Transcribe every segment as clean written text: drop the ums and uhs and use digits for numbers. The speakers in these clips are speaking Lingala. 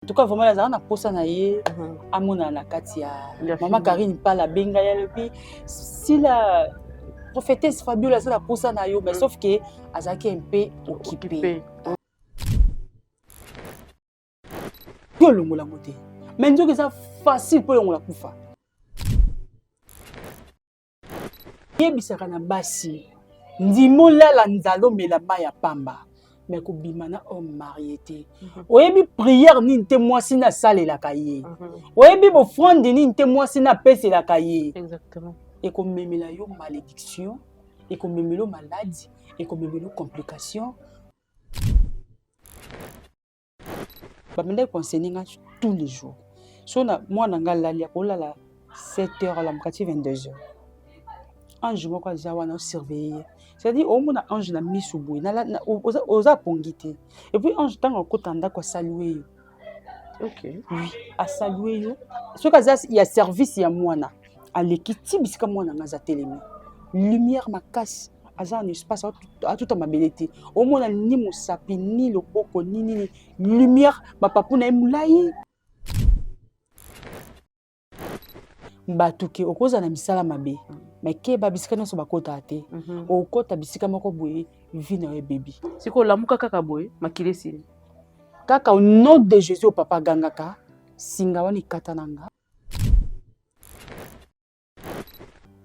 En tout cas vraiment nazalaka na posa na ye amonana na kati ya mama Karine Mpala abenga ye alobi sila prophétesse Fabiola aza na posa na yo mais sauf que azalaki un peu occupé. Yo olongola yango te mais nzoka eza facile mpo olongola kufa. Yebisaka na basi ndima olala nzala omela mai ya pamba mais kobima na homme marie te. Oyebi prière nini te mwasi na asalelaka ye. Oyebi bofrande nini te mwasi na apeselaka ye. Ekomemela yo malédiction, ekomemela yo maladie, ekomemela yo complication. Babandaki koenseigne nga tous les jours. So na mwana nga alali akolala 7 heures alamuka ti 22 heures. Ange moko aza wana osurveille ye. C'est-à-dire omona ange na misu boye oza pongi te. Et puis ange ntango akota ndako asalue yo. Oui, asalue yo. Soki aza ya service ya mwana aleki ti bisika mwana nga aza telemi. Lumière makasi aza na espace atuta mabele te. Omona ni mosapi ni loboko ni nini lumière mapapu na ye molai. Bato ke okozala na misala mabe mais keba bisika nyonso bakotaka te. Okota bisika moko boye vie na yo ebebi. Sikoyo olamuka kaka boye makili esili. Kaka au nom de Jésus oyo papa agangaka singa wana ekata na nga.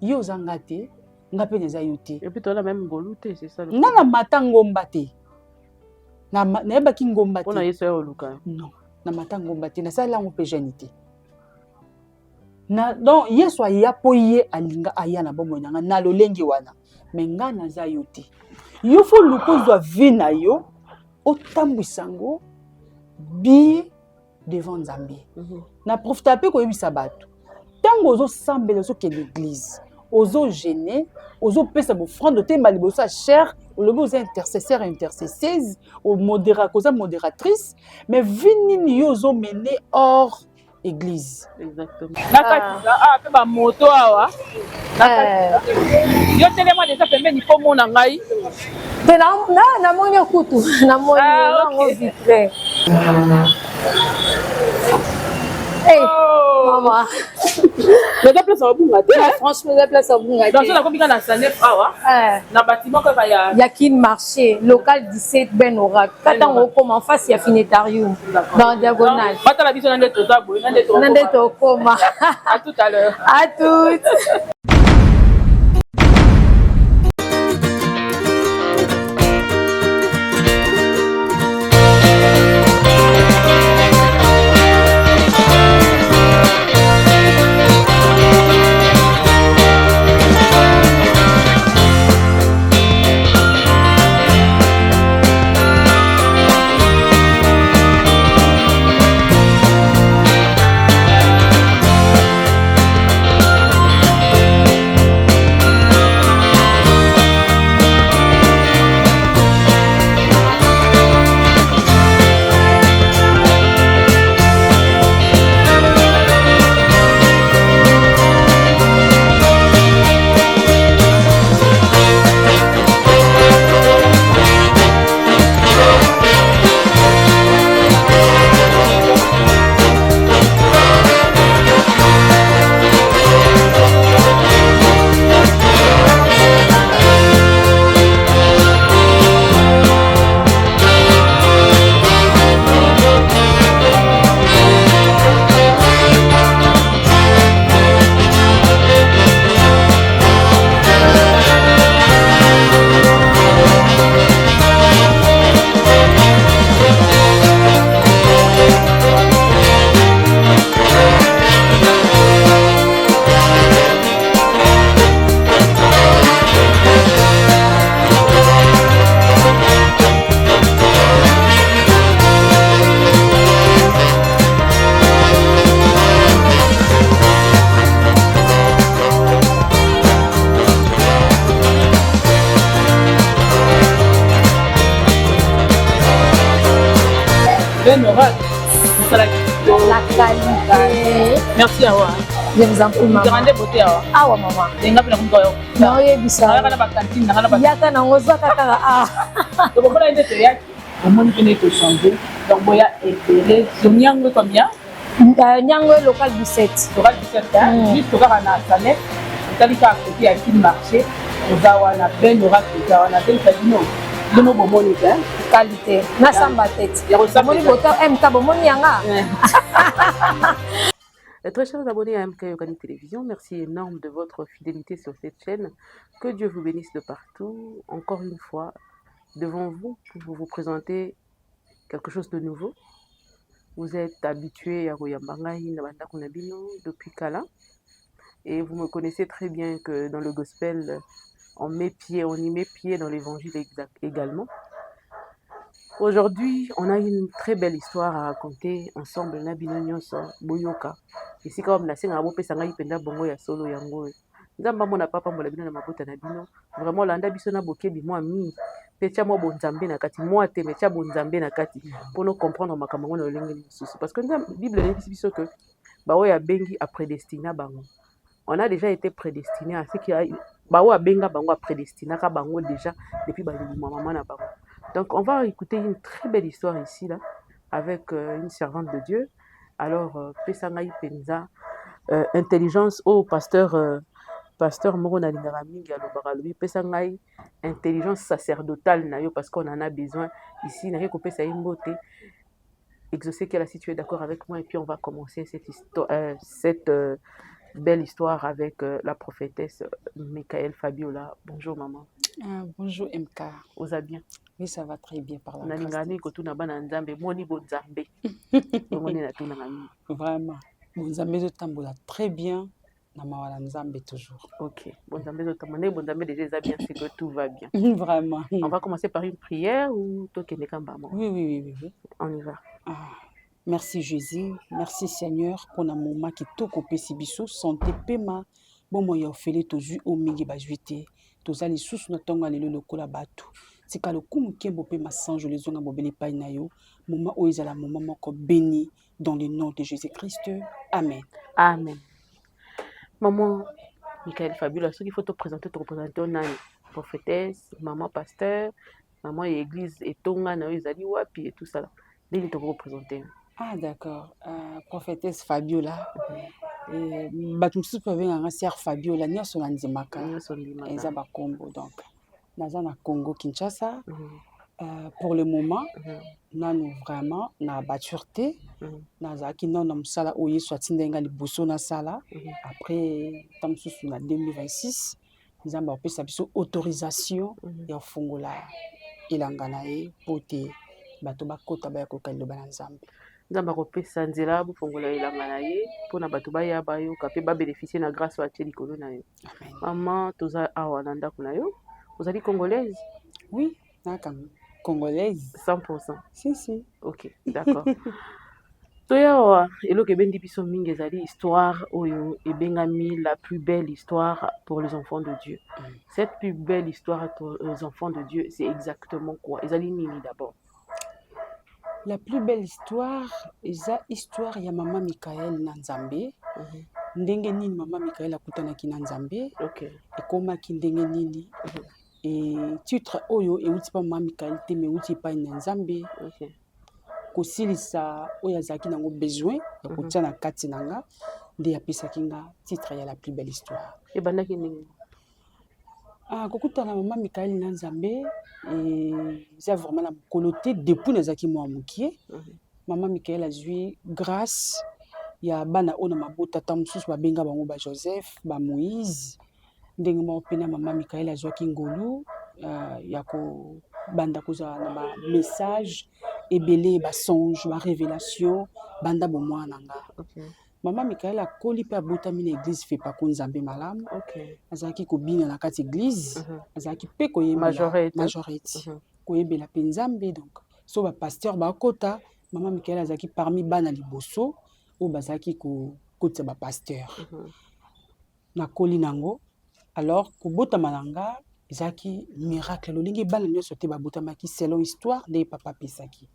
Yo oza nga te, nga mpe naza yo te. Et puis toza même ngolu te, c'est ça. Nga na mata ngomba te. Nayebaki ngomba te. Mpona Yesu ya oluka. Non, na mata ngomba te, nasali yango mpe jeune te. Na, donc Yesu aya po ye alinga aya na bomoi na nga na lolenge wana. Mais nga naza yo te. Yo faut luka ozwa vie na yo, otambwisa yango bien devant Nzambe. Na profita mpe koyebisa bato ntango ozosambela ozokende église ozogene ozopesa bofrande otemba liboso ya chair olobi oza intercesseur intercesseuse omodera oza modératrice mais vie nini yo ozomene hors église. Exactement. Na kati ah pe ba moto awa. Yo telema déjà pembeni po mona ngai. Te na na namoni kutu namoni yango vitre. Hey, oh. Mama. Mais eza place ya babunga te. Franchement eza place ya babunga te. Donc nakomi kaka na Sanef awa. Na bâtiment kaka ya ya Kin Marché, local 17 Ben Oracle. Kata ngo okoma en face ya Finetarium. Dans diagonale. Batala biso na nde toza boye, na nde Na nde tokoma. À tout à l'heure. À toutes. La qualité. Merci Awa. Je vous en prie, maman. Grande beauté Awa. Awa maman. Nga pe na kumba yo. Na oyebisa. Yaka na ba cantine na ba. Yaka na ngo zaka kaka ah. Tokomona nde toyaki. Omoni mpe nde tochange. Donc boya ebele. So Nyango combien? Nyango, local 17. Local 17, hein? Juste kaka na Sanet, otali kaka côté ya Kin Marché, oza wana. Ben Oracle eza wana. Belisa bino bino bomoni te. Qualité nasamba tete. Ya kosamba. Bomoni bota MK, bomoni yanga. Très chers abonnés à MK Yokani Télévision, merci énorme de votre fidélité sur cette chaîne. Que Dieu vous bénisse de partout. Encore une fois, devant vous, pour vous présenter quelque chose de nouveau. Vous êtes habitués à koyamba ngai na bandako na bino depuis kala. Et vous me connaissez très bien que dans le gospel, on met pied, on y met pied dans l'évangile également. Aujourd'hui, on a une très belle histoire à raconter ensemble na bino nyonso. Boyoka. Esika oyo nasengaka bopesa ngai mpenza bongo ya solo yango oyo. Nzambe amona papa pambola bino na mabota na bino. Vraiment, landa biso na bokebi mwa mingi mpe tia mwa bonzambe na kati, mwa te, mais tia bonzambe na kati mpona comprendre makambo yango na lolenge mosusu, parce que Nzambe, Bible eyebisi biso ke baoyo abengi, aprédestina bango. On a déjà été prédestiné à ce qui baoyo abenga bango, aprédestinaka bango déjà depuis balibuma mama na bango. Donc on va écouter une très belle histoire ici là avec une servante de Dieu. Alors pesa ngai mpenza intelligence oyo pasteur, pasteur moko nalingaka mingi alobaka, alobi: pesa ngai intelligence sacerdotale na yo, parce qu'on en a besoin ici. Nake kopesa ye mbote. Exaucé Kela, si tu es d'accord avec moi, et puis on va commencer cette histoire, cette belle histoire avec la prophétesse Michael Fabiola. Bonjour maman. Ah, bonjour MK. Oza bien? Oui, ça va très bien par la grâce Nalingaka de mingi Dieu. Kotuna bana Nzambe moni bonzambe bongo nde natunaka mingi. Vraiment. Bonzambe ezotambola très bien na mawa na Nzambe toujours. Ok, bonzambe ezotambola ndenge bonzambe déjà eza bien, c'est que tout va bien. Vraiment. On va commencer par une prière ou tokende kambamo? Oui. On y va. Ah, merci Jésus, merci Seigneur mpona moma kitoko opesi biso, santé, pema, bomoi ya ofele tozwi oyo mingi bazwi te. Toza lisusu na ntongo ya lelo lokola bato. Tika lokumu, nkembo mpe masanjolo ezonga bobele epai na yo. Moma oyo ezala moma moko béni dans le nom de Jésus Christ, amen. Amen. Maman Michael Fabiola, soki faut toprésente, toreprésente yo nani? Prophétesse, maman pasteur, maman ya église, etonga na yo ezali wapi et tout ça là, ndenge tokoki koprésente yo? Ah d'accord, prophétesse Fabiola. Bato mosusu mpe babengaka sœur Fabiola, nyonso na ndimaka. Nyonso ndimaka. Eza bakombo. Donc naza na Congo Kinshasa. Pour le moment, nanu vraiment na bâtir te. Nazalaki nano na mosala oyo Yesu atindaki nga liboso nasala. Après ta mosusu na 2026, Nzambe akopesa biso autorisation ya kofungola elanga na ye mpo te bato bakota, baya koyoka liloba na Nzambe. Nzambe akopesa nzela bofongola elanga na ye mpona bato baya bayoka mpe babénéficie na grâce oyo atie likolo na yo. Amen. Mama, toza awa na ndako na yo. Ozali congolaise? Oui, naka congolaise. 100? Si si. Ok, d'accord. Toya awa, eloko ebendi biso mingi ezali histoire oyo ebengami la plus belle histoire pour les enfants de Dieu. Cette plus belle histoire pour les enfants de Dieu, c'est exactement quoi? Ezali nini d'abord? La plus belle histoire eza histoire ya mama Mikael na Nzambe. Ndenge nini mama Mikael akutanaki na Nzambe, ekomaki ndenge nini. E titre oyo euti mpa mama Mikael te, mais euti epai na Nzambe. Kosilisa oyo azalaki nango besoin ya kotia na kati na nga, nde apesaki nga titre ya la plus belle histoire. Ebandaki ndenge? Ah, kokutana mama Mikael na Nzambe eza vraiment na mokolo te. Depuis nazalaki mwa mokie, mama Mikael azwi grâce ya bana oyo na mabota ta mosusu babenga bango ba Joseph, ba Moïse. Ndenge moko mpe na mama Mikael azwaki ngolu ya kobanda kozala na bamessage ebele, basonge, barévélation banda bomwana na nga. Mama Mikael akoli mpe abotami na église Fepako Nzambe Malamu. Azalaki kobina na kati église. Azalaki mpe koyembela. Majorette. Majorette. Koyembela mpe Nzambe. Donc so bapasteur bakota, mama Mikael azalaki parmi bana liboso oyo bazalaki kokotisa bapasteur. Nakoli nango. Alors kobotama na nga ezalaki miracle, lolenge bana nyonso te babotamaki selon histoire ndenge papa apesaki.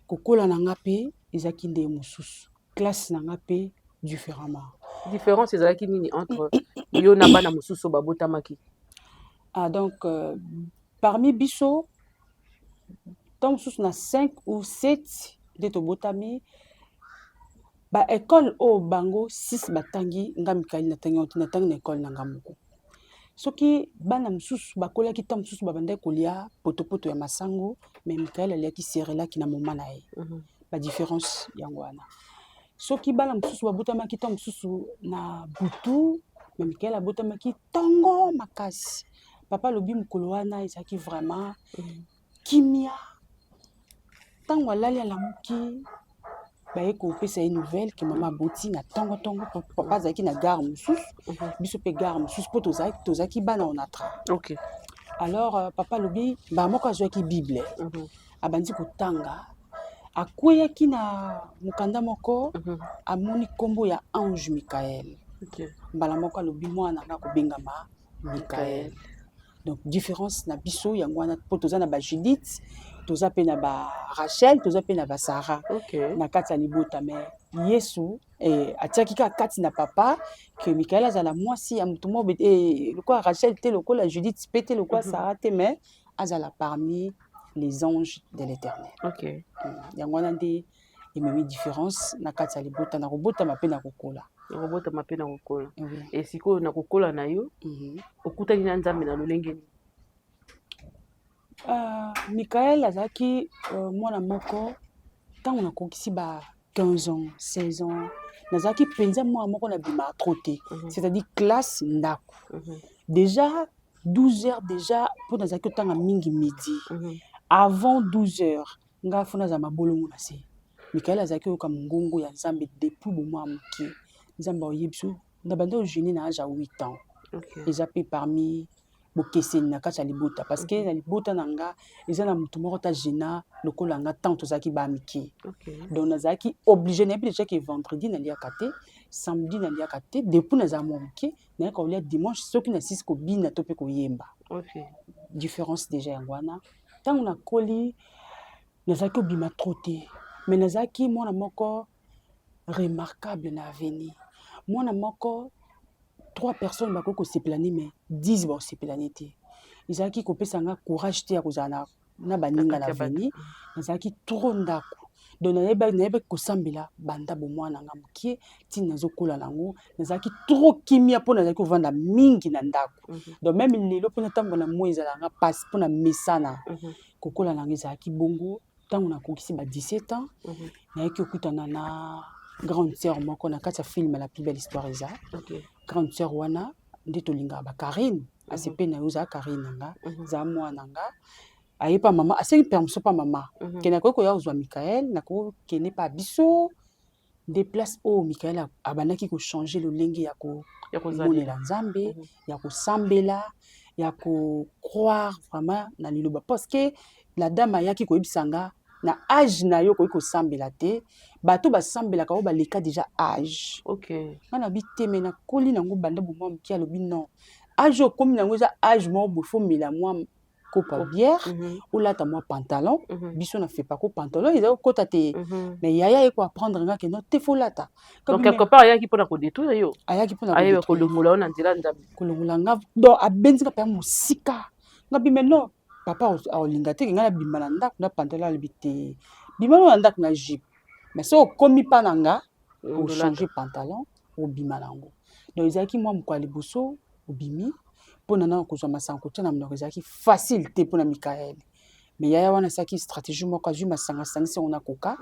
Kokola na nga mpe ezalaki ndenge mosusu, classe na nga mpe différemment. Différence ezalaki nini entre yo na bana mosusu oyo babotamaki? Ah, donc parmi biso, Ntango mosusu na 5 ou 7 nde tobotami. Baekole oyo bango 6 batangi, nga Mikael natangi yango te, natangi na ekole na nga moko. Soki bana mosusu bakolaki, ntango mosusu babandaki kolia potopoto ya masango, mais Mikael aliaki Cerelac na moma na ye. Badifférence yango wana. Soki bana mosusu babotamaki ntango mosusu na butu, mais Mikael abotamaki ntongo makasi. Papa alobi mokolo wana ezalaki vraiment kimia. Ntango alali, alamuki, baye kopesa ye nouvelle ke mama aboti na ntongo ntongo. Papa azalaki na gare mosusu, biso mpe gare mosusu, mpo tozalaki bana Onatra. Alors papa alobi mbala moko azwaki Bible, abandi kotanga, akweyaki na mokanda moko, amoni nkombo ya ange Mikael. Mbala moko alobi mwana nga kobengama Mikael. Donc différence na biso yango wana, mpo toza na baJudith, toza mpe na baRachel, toza mpe na baSara na kati ya libota. Mais Yesu atiaki kaka kati na papa ke Mikael azala mwasi ya motu moko lokola Rachel te, lokola Judith mpe te, lokola Sara te, mais azala parmi les anges de l'Éternel. Yango wana nde ememi différence na kati ya libota, na kobotama mpe na kokola. Na kobotama mpe na kokola. E sikoyo na kokola na yo, okutani na Nzambe na lolenge nini? Mikael azalaki mwana moko, ntango nakokisi ba 15 ans, 16 ans, nazalaki mpenza mwana moko nabimaka trop te, c'est-à-dire classe, ndako. Déjà 12 heures déjà, mpo nazalaki kotanga mingi midi, avant 12 heures nga faut nazala mabolongo na se. Mikael azalaki koyoka mongongo ya Nzambe depuis bomwa moke. Nzambe aoyebi biso na bandi ojeûner na âge ya 8 ans. Eza mpe parmi bokeseni na kati ya libota, parce que na libota na nga eza na motu moko ta jeûna lokola nga ntango tozalaki ba mike. Donc nazalaki obligé, nayebi déjà ke vendredi naliaka te, samedi naliaka te. Depuis nazala mwa moke, nayaka kolia dimanche soki nasisi kobina to mpe koyemba. Différence déjà yango wana. Ntango nakoli, nazalaki kobima trop te, mais nazalaki mwana moko remarquable na avenir, mwana moko trois personnes bakoki kosepela ne, mais 10 bakosepela ne te. Ezalaki kopesa nga courage te ya kozala na baninga na avenir. Nazalaki trop ndako, donc nayebaki kosambela banda bomwana nga mokie ntina nazokola nango. Nazalaki trop kimia mpo nazalaki kovanda mingi na ndako. Donc même lelo, mpona ntango na moi ezalanga mpasi mpona mesana. Kokola nanga ezalaki bongo. Ntango nakokisi ba 17 ans, nayaki kokutana na grande sœur moko na kati ya film La plus belle histoire. Eza grande sœur wana nde tolingaka bakarine. Asepe na yo, ozala Karine na nga, zala mwana na nga. Aye pa mama, asengi permission pa mama ke nakoki koya kozwa Mikael, nakokende pa biso. Nde place oyo Mikael abandaki kochanger lolenge ya komonela Nzambe, ya kosambela, ya kocroire vraiment na liloba, parce que la dame ayaki koyebisa nga: na âge na yo okoki kosambela te, bato basambelaka oyo baleka déjà âge. Nga nabi te, me nakoli nango banda bomwa moke. Alobi non, âge oyo okomi nango eza âge moko boye, faut mela mwa kopa bière, olata mwa pantalon. Biso na Fepako pantalon eza kokota te, mais yaya ye koapprendre nga ke no te, faut lata. Donc quelque part ayaki mpona kodétruire yo. Ayaki mpona ayeba kolongola yo na nzela Nzambe. Kolongola nga. Donc abenzi nga mpenza mosika. Nga bime non, papa aolinga te ke ngai nabima na ndako na pantalon. Alobi te, bima no na ndako na jupe, mais soki okomi mpa na nga, ochange pantalon, obima nango. Donc ezalaki mwa mokolo ya liboso obimi mpona nanga kozwa masanga kotia na monoko, ezalaki facile te mpona Mikael. Mais yaya wana asalaki stratégie moko: azwi masanga, asangisi yango na Coca,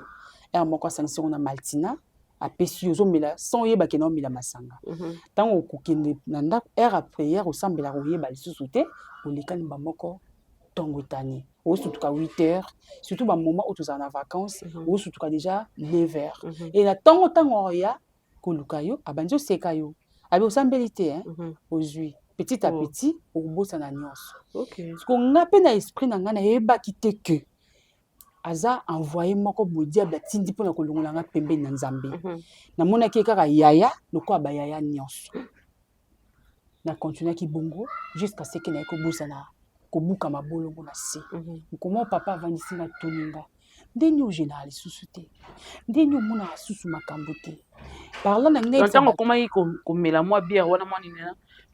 ere moko asangisi yango na Maltina, apesi yo, ozomela sans oyeba ke na omela masanga. Ntango okokende na ndako, heure ya prière, osambelaka, oyeba lisusu te, olekani bamoko. Ntongo etani, osutuka 8 heures, surtout bamoment oyo tozala na vacances, osutuka déjà 9 heures. E na ntongo, ntango oya koluka yo, abandi oseka yo, abi osambeli te. Ozwi petit à petit, okobosana nyonso. Siko nga mpe na esprit na ngai nayebaki te ke aza envoyé moko boye diable atindi mpona kolongola nga pembeni na Nzambe. Namonaki ye kaka yaya lokola bayaya nyonso. Na continuaki bongo jusqu'à ce ke naye kobosana kobuka mabolongo na se. Nkoma papa avandisi nga, tuni nga Ndenge ogenaka lisusu te, ndenge omonaka susu makambo te, parla na ngai. Ntango okomaki komela mwa bière wana, mwa nini,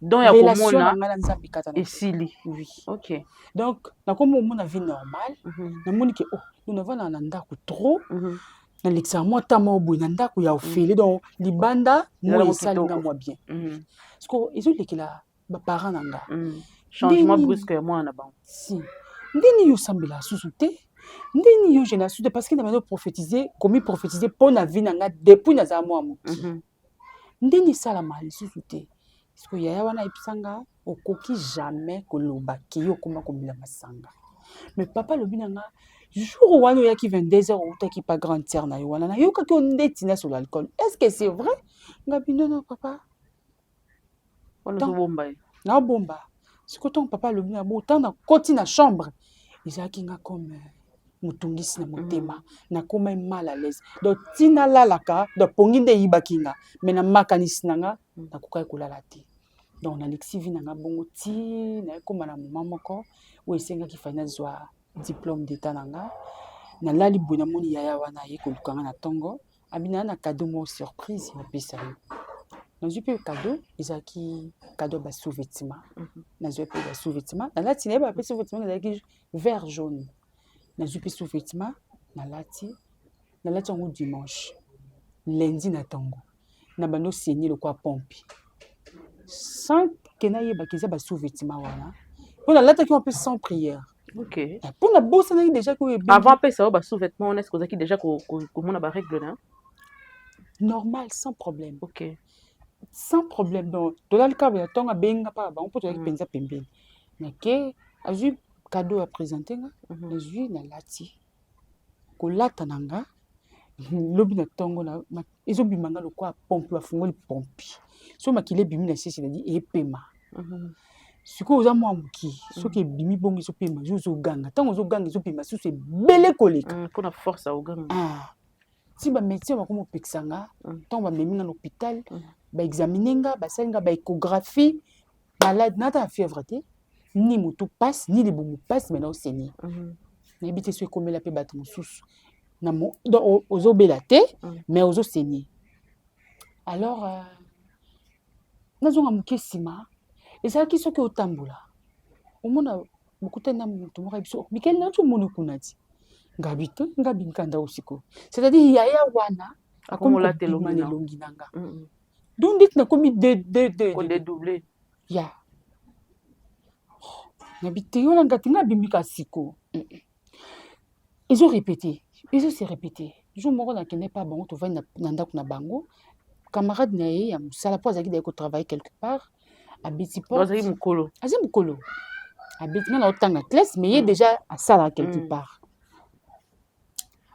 don ya komona ngai na Nzambe kata esili. Oui. Donc nakomi omona vie normale. Namoni ke oh, navandaka na ndako trop, nalekisaka mwa temps moko boye na ndako ya ofele, donc libanda moi esali nga mwa bien, parce que ezolekela baparent na nga. Changement brusque ya mwana na bango. Si ndeni yo osambela susu te, ndeni yo jeûner susu te, parce que na bando prophétiser, komi prophétiser mpo na vie na nga depuis nazala mwa moki, ndeni esalama lisusu te. Parce que yaya wana ayebisa nga: okoki jamais koloba ke yo okoma komela masanga. Mais papa alobi na nga: jour wana oyaki 22 heures, outaki pa grande sœur na yo wana, nayokaki yo ndeti na solo alcool, est ce que c'est vrai? Nga bi: non, non, papa. Wana ozobomba ye. Naobomba. Sikoyo ntango papa alobi na bo, ntango nakoti na chambre, ezalaki nga comme motungisi na motema, nakóma mal à l'aise. Donc ntina alalaka, donc pongi nde eyibaki nga, mais na makanisi na nga nakokaki kolala te. Donc nalekisi vie na nga bongo ti nayekóma na moment moko oyo esengaki fai nazwa diplôme d'état na nga. Nalali boye, namoni yaya wana aye koluka nga na ntongo, abi na na cadeau moko surprise napesa yo. Nazwi mpe cadeau, ezalaki cadeau ya basous-vêtement. Nazwi mpe basous-vêtement, nalati, nayeba mpe sous-vêtement ezalaki vert jaune. Nazwi mpe sous-vêtement, nalati, nalati yango dimanche. Lundi na ntongo na bando saigner lokwa pompe, sans ke nayebaki eza basous-vêtement wana, mpo nalataki yango mpe sans prière. Mpo nabosanaki déjà ke oyo. Avant apesa yo basous-vêtement wana, est-ce ozalaki déjà komona barègle na? Normal, sans problème. Sans problème. Donc tolali kaka ya ntongo, abengi nga mpaka bango mpo tozalaki mpenza pembeni. Nake, azwi cadeau, aprésenter nga, nazwi, nalati. Kolata na nga, lobi na ntongo ezobima nga lokwa pompe, bafungoli pompe, so makili ebimi na se, c'est-à-dire epema. Sikoyo oza mwa moki, soki ebimi bongo ezopema, ozoganga. Ntango ozoganga, ezobima susu ebele koleka. Mpona force ya oganga. Ah. Ti bamédecin bakoma opekisa nga. Ntango bamemi nga na hôpital, baexaminer nga, basali nga baéchographie, malade nata na fièvre te, ni motu pasi, ni libumu pasi, mais naosaigner. Nayebi te so ekomela mpe bato mosusu. Donc ozobela te, mais ozosaigner. Alors nazonga moke nsima. Ezalaki soki otambola, omona bokutani na moto moko, ayebi so Mikeli nati, omoni kuna ti ngabi te, ngabi nkanda osiko, c'est-à-dire yaya wana akomi Akomolata kobima elongi na na. Elongi na nga. Donc ndeti nakomi de Kodédoubler. Ya nabi te, wana nga te, nga abimika siko, ezorépéter, ezose répéter. Jour moko nakende pa bango, tovandi na ndako na bango, camarade na ye ya mosala, mpo azalaki daye kotravailler quelque part, abeti porte. Azalaki mokolo. Aza mokolo, abeti, nga na otanga classe, mais ye déjà asalaka quelque part.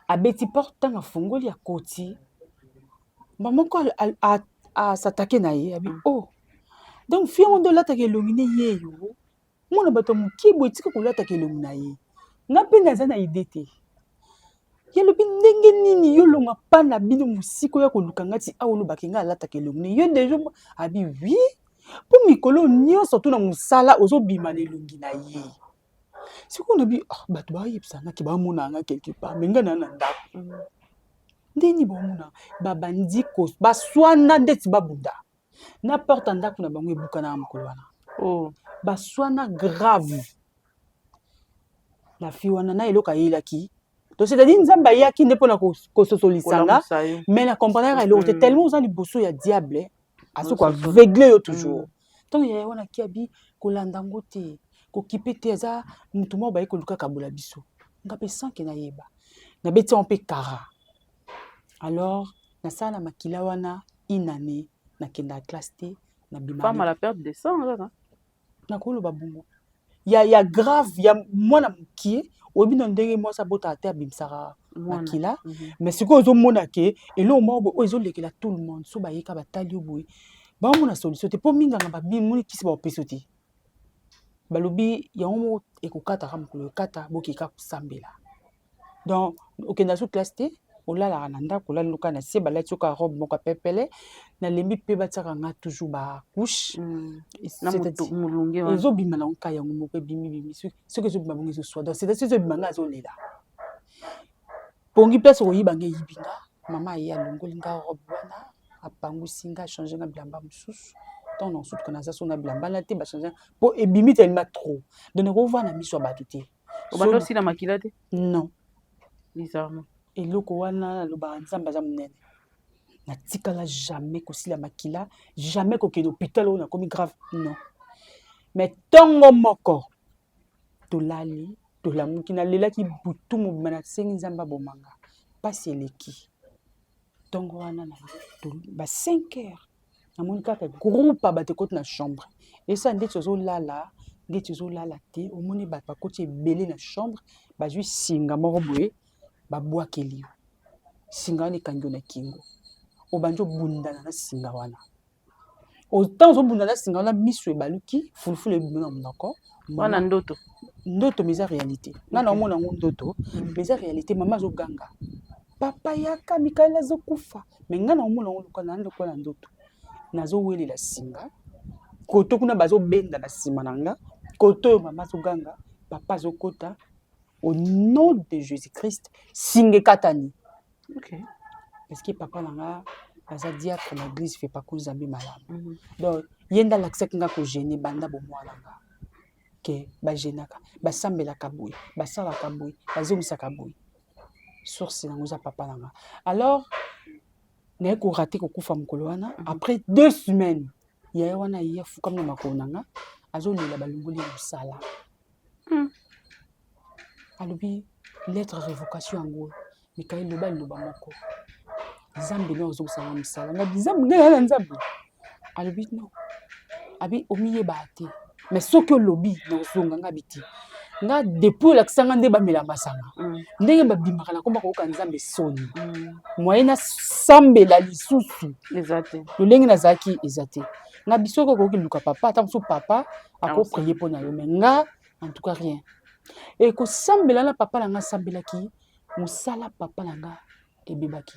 Abeti porte, ntango afungoli, akoti, moko asatake na ye, abi: "Oh, donc fille yango nde olataka elongi ne ye yo, mwana bato ya mokie boye, tika kolataka elongi na ye." Nga mpe naza na idée te. Ye alobi: "Ndenge nini yo longa mpa na bino mosika oya koluka nga ti awa, olobaki nga alataka elongi ne yo déjà?" Abi: "Oui, mpo mikolo nyonso to na mosala ozobima na elongi na ye." Sikoyo nabi: "Ah, bato bayebisa nga ke bamona nga quelque part, mais nga na na ndako, ndeni bomona?" Babandi baswana ndeti babunda na porte ya ndako na bango ebukana na mokolo wana. Baswana grave. La fille wana na eloko ayelaki, donc c'est-à-dire Nzambe ayaki nde mpona kososolisa nga, mais na comprendre eloko te, tellement oza liboso ya diable, azo koaveugle yo toujours. Ntango yaya wana aki, abi: "Kolanda yango te, kokipe te, aza motu moko baye koluka kabola biso." Nga mpe sanke nayeba, nabeti yango mpe kara. Alors nasala na makila wana une année, nakendaka classe te, nabima. Femme à la perte de sang kaka. Nakoloba bongo ya grave ya mwana mokie. Oyebi na ndenge mwasi abotaka te, abimisaka makila. Mais sikoyo ozomona ke eloko moko boye oyo ezolekela tout le monde, so bayeka batali yo boye, baomona solution te, mpo minganga babimoni kisi baopesa yo te. Balobi yango moko ekokataka mokolo ekata, bokeka kosambela. Donc okenda so classe te, olalaka na ndako, olali luka na se, balati yoka robe moko ya pepele. Nalembi mpe batiaka nga toujours bacouche. Ezobima nango ka yango moko, ebimi bimi. Soki ezobima bongo, ezoswa. Donc c'est-à-dire ezobima, nga azolela. Pongi place koyiba nga, eyibi nga. Mama aye, alongoli nga robe wana, apangusi nga, achange nga bilamba mosusu. Ntango na kosutuka, naza so na bilamba na te, bachange mpo ebimi tellement trop, donc nakovanda miso ya bato te. Obanda osila makila te? Non. Bizarrement. Eloko wana nalobaka, Nzambe aza monene. Natikala jamais kosila makila, jamais kokende hôpital oyo nakomi grave, non. Mais ntongo moko tolali, tolamuki, nalelaki butu mobima, nasengi Nzambe abomanga, mpasi eleki. Ntongo wana na ba 5 heures, namoni kaka groupe ya bato ekoti na chambre. Esa ndeti ozolala, ndeti ozolala te, omoni bato bakoti ebele na chambre, bazwi singa moko boye, babwakeli yo singa wana, ekangi yo na kingo, obandi obundana na singa wana. Autant ozobunda na singa wana, miso ebaluki, fulufulu ebimi na monoko. Wana ndoto? Ndoto, mais eza réalité. Nga na omona yango ndoto, mais eza réalité. Mama azoganga: "Papa, yaka, Mikael azokufa." Mais nga na omona yango lokola na lokola na ndoto. Nazowelela singa koto kuna, bazobenda na nsima na nga koto oyo, mama azoganga, papa azokota. Au nom de Jésus Christ, singa ekatani. Parce que papa na nga aza diacre na église Fepaco Nzambe Malamu. Donc ye nde alakisaki nga kojeûner banda bomwana nga, ke bajeûnaka, basambelaka boye, basalaka boye, bazongisaka boye. Source nango eza papa na nga. Alors naye korater kokufa mokolo wana. Après 2 semaines, yaya wana ye afukami na makolo na nga, azolela, balongoli ye mosala. Alobi: "Lettre révocation yango, Mikael, loba liloba moko, Nzambe no azongisanga mosala." Nga: "Nzambe ngai na Nzambe?" Alobi: "Non." Abi: "Omiyebaka te, mais soki olobi na ozonga." Nga abi te, nga depuis olakisanga nde bamela masanga, ndenge babimaka, nakoma koyoka Nzambe soni. Moye nasambela lisusu eza te. Lolenge nazalaki eza te. Nga biso soki okoki luka papa, ata mosusu papa akoprier mpo na yo, mais nga en tout cas rien. Ekosambela na papa na nga, asambelaki, mosala papa na nga ebebaki.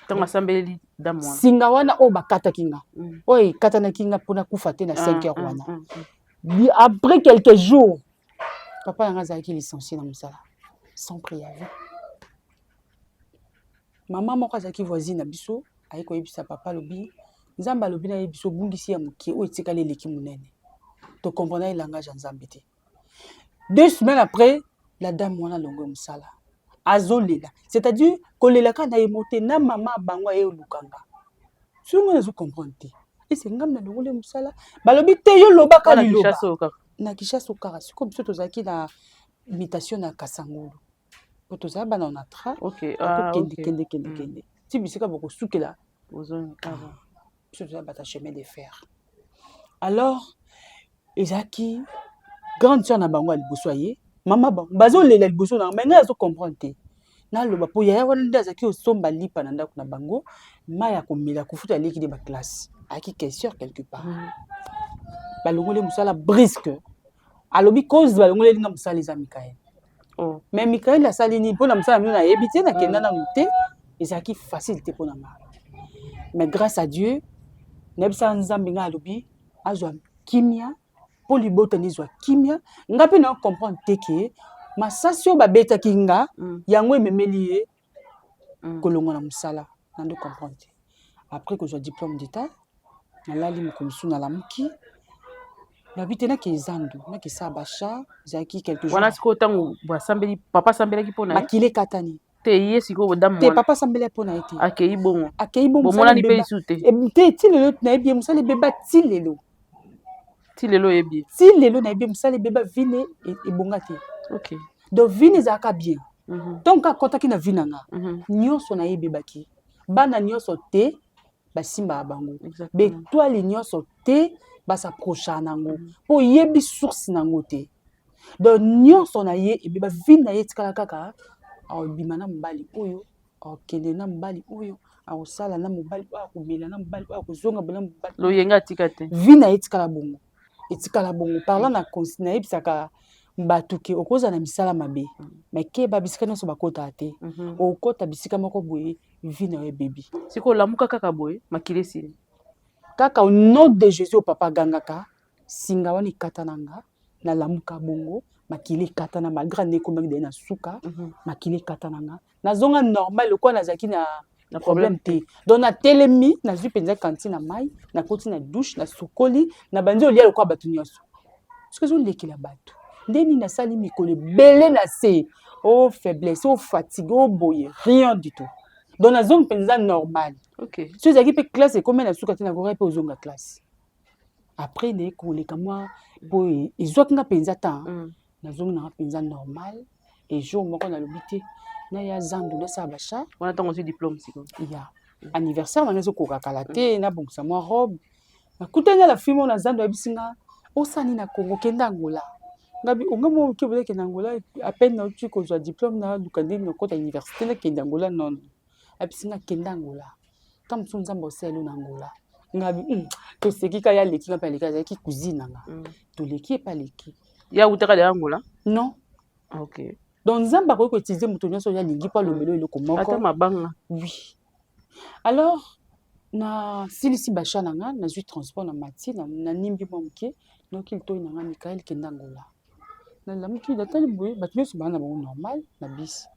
Ntango asambeleli dame wana? Singa wana oyo bakataki nga, oyo ekatanaki nga mpona kufa te na 5 heures wana. Après quelques jours, papa na nga azalaki licencié na mosala sans préavis. Mama moko azalaki voisine na biso, aye koyebisa papa, alobi: "Nzambe alobi nayebi biso, obungisi ya moke, oyo etikali eleki monene." Tocomprendre ye langage ya Nzambe te. 2 semaines après, la dame wana alongwe mosala, azolela, c'est-à-dire kolela kaka na ye mo te, na mama bango aye olukanga. Soki ngo nazocomprendre te, ese ngambi nalongoli mosala, balobi te, yo lobaka Wana liloba. Kinshasa oyo kaka? Na Kinshasa kaka. Sikoyo biso tozalaki na mutation na Kasangulu, po tozala bana na tra. Bakokende, kende, kende, kende ti bisika bokosukela. Ozongi ah, bon. Biso toza bato ya chemin de fer. Alors ezalaki grande sœur na bango ya liboso ya ye, mama bango bazolela liboso na nga, mais ngai azocomprendre te. Naloba mpo yaya wana nde azalaki kosomba lipa na ndako na bango, mai ya komela, kofuta aleki nde baclasse, ayaki caissière quelque part. Balongoli mosala brusque. Alobi cause balongoleli nga mosala eza Mikael. Mais Mikael asali nini mpona mosala bino? Nayebi te, nakenda nanu te. Ezalaki facile te mpona nga, mais grâce à Dieu, nayebisaka Nzambe ngai, alobi azwa kimia mpo libota nizwa kimia. Nga mpe na comprendre te ke masasi oyo babetaki nga, yango ememeli ye kolongwa na mosala. Nando comprendre te. Après kozwa diplôme d'état, nalali moko mosusu, nalamuki, nabi te, nake zandu, nakesala bachat. Ezalaki quelque jours. Wana sikoyo ntango basambeli, papa asambelaki mpo na ye? Makila ekatani. Te, ye sikoyo dame Te. wana? Papa asambeli mpo na ye te. Akei bongo? Akei bongo, mosala Bomonani mpe ebeba. lisusu te? Te, ti lelo nayebi ye, mosala ebeba ti lelo. Ti lelo oyebi ye? Ti lelo nayebi ye, mosala ebeba, vie na ye ebonga te. Donc vie na ye ezalaka bien, ntongo akɔtaki na vie na nga, nyonso na ye ebebaki. Bana nyonso te basimbaka bango, baétoile nyonso te bas'approchaka nango, mpo oyebi source nango te. Donc nyonso na ye ebeba, vie na ye etikala kaka akobima na mobali oyo, akokende na mobali oyo, akosala na mobali oyo, akomela na mobali oyo, akozonga na mobali. Loyenge atika te. Vie na ye etikala bongo, etikala bongo. Parla na nayebisaka bato ke okozala na misala mabe, mais keba, bisika nyonso bakotaka te. Okota bisika moko boye, vie na yo ebebi. Sikoyo olamuka kaka boye, makili esili? Kaka au nom de Jésus oyo papa agangaka, singa wana ekata na nga. Nalamuka bongo, makili ekatana, malgré nde ekomaki daye na suka. Makili ekata na nga. Nazonga normal lokola nazalaki na problème te. Donc natelemi, nazwi mpenza cantine na mai, nakoti na douche, nasukoli, nabandi olia lokola bato nyonso. Soki ezolekela bato nde nini, nasali mikolo ebele na se o faiblesse, o fatigue, o boye, rien du tout. Donc nazongi mpenza normal. So ezalaki mpe classe ekomi na suka te, nakoki mpe ozonga classe après naye koleka mwa po ezwaki nga mpenza temps. Nazongi nanga mpenza normal. Et jour moko nalobi te, naya zandu, nasala bacha. Wana ntango ozwi diplôme sikoyo? Ya anniversaire nanga ezokoka kala te, nabongisa mwa robe. Nakutani na la fille moko na zando, ayebisi nga: "Osala nini na Congo? Kende Angola." Ngabi onga moko moke bozakende Angola, à peine nauti kozwa diplôme, naluka ndenge nakota université, nakende Angola? Nono. Ayebisi nga: "Kende Angola, ta mosusu Nzambe osala elo na Angola." Ngabi toseki ka, ye aleki nga mpe aleki, azalaki cousine na nga. Toleki epe aleki. Ye awutaka deya Angola? Non. Donc Nzambe akoki koutiliser moto nyonso oyo alingi mpo alobela eloko moko. Ata mabanga. Oui. Alors nasilisi bacha na nga, nazwi transport na mati, nanimbi mwa moke, noki litoi na nga: "Mikael, kende Angola." Nalamuki, natali boye, bato nyonso baa na bango normal na bisi.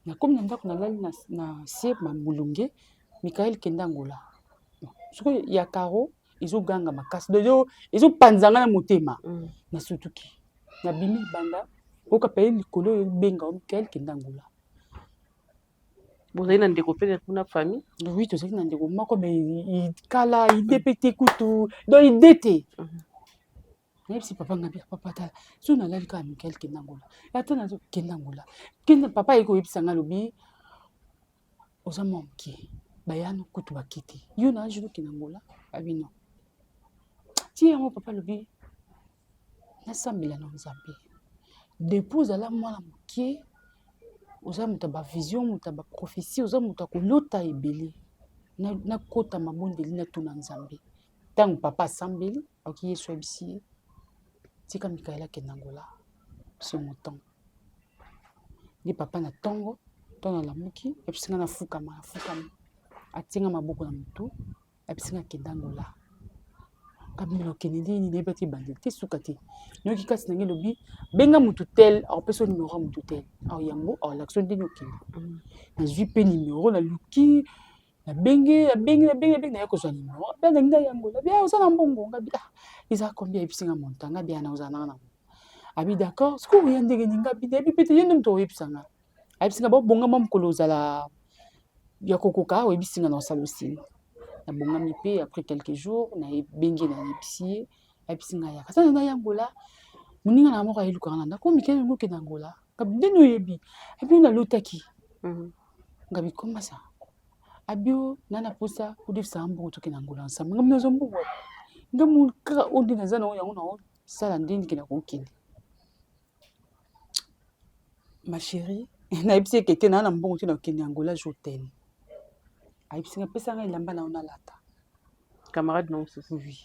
Nakomi na ndako, nalali na se mamulunge: "Mikael, kende Angola." Sikoyo ya caro ezoganga makasi, donc ezopanza nga na motema. Nasutuki, nabimi libanda, oyoka pe likolo oyo ebenga: "Mikael, kende Angola." Bozali na ndeko mpe kuna, famille? Oui, tozalaki na ndeko moko, mais kala ide mpe te kutu, donc ide te. Nayebisi papa ngabi: "Papa, tala, so nalali kaka: 'Mikael, kende Angola.' Ata nazo kende Angola, kende." Papa ayeki koyebisa nga, alobi: "Oza mwa moke, bayano kutu bake te, yo na age okende Angola?" Abi non ti yango. Papa alobi: "Nasambela na Nzambe. Depuis ozala mwana moke, oza moto ya bavision, moto ya baprophétie, oza moto ya kolota ebele. Nakota mabondeli, natuna Nzambe." Ntango papa asambeli, akoki Yesu ayebisi ye: "Tika Mikael akende Angola, c'est mon temps." Nde papa na ntongo, ntongo nalamuki, ayebisi nga nafukama. Nafukama, atie nga maboko na motu, ayebisi nga: "Kende Angola." Kabimela okende ndenge nini? Nayebi ate ebandeli te, suka te. Noyoki kasi na ngai elobi: "Benga motu tel, akopesa yo numero ya motu tel, awa yango akolakisa yo ndenge okende." Nazwi mpe numero, naluki, nabenge, nabenge, nabenge, nabenge, naye kozwa numero. Mpe nangi nayangola bia: "Oza na mbongo?" Ngabi: "Ah, eza combien?" Ayebisi nga montant. Ngabi: "Ana ozala nanga nango." Abi: "D'accord, sikoyo oya ndenge nini?" Ngabi: "Nayebi mpe te, ye nde moto oyebisa nga." Ayebisi nga: "Bobongama, mokolo ozala ya kokoka, oyebisi nga na osala osima." Nabongami mpe, après quelques jours nayebengi, nayebisi ye, ayebisi nga yaka sa na yangola. Moninga na moko ayelukaka na ndako: "Mikele, yango okende Angola?" Ngabi: "Ndeni oyebi?" Abi: "Nalotaki." Ngabi: "Komasa?" Abi: "O na na posa odefisaka mbongo, tokende Angola ensemble." Ngabi: "Nazwa mbongo nga kaka oyo nde naza nango, yango naosala ndenge kende kokende." Ma chérie, nayebisi eke te, naa na mbongo te, nakokende Angola jour tel. Ayebisi nga: "Pesa nga elamba na yo nalata." Camarade na mosusu? Oui.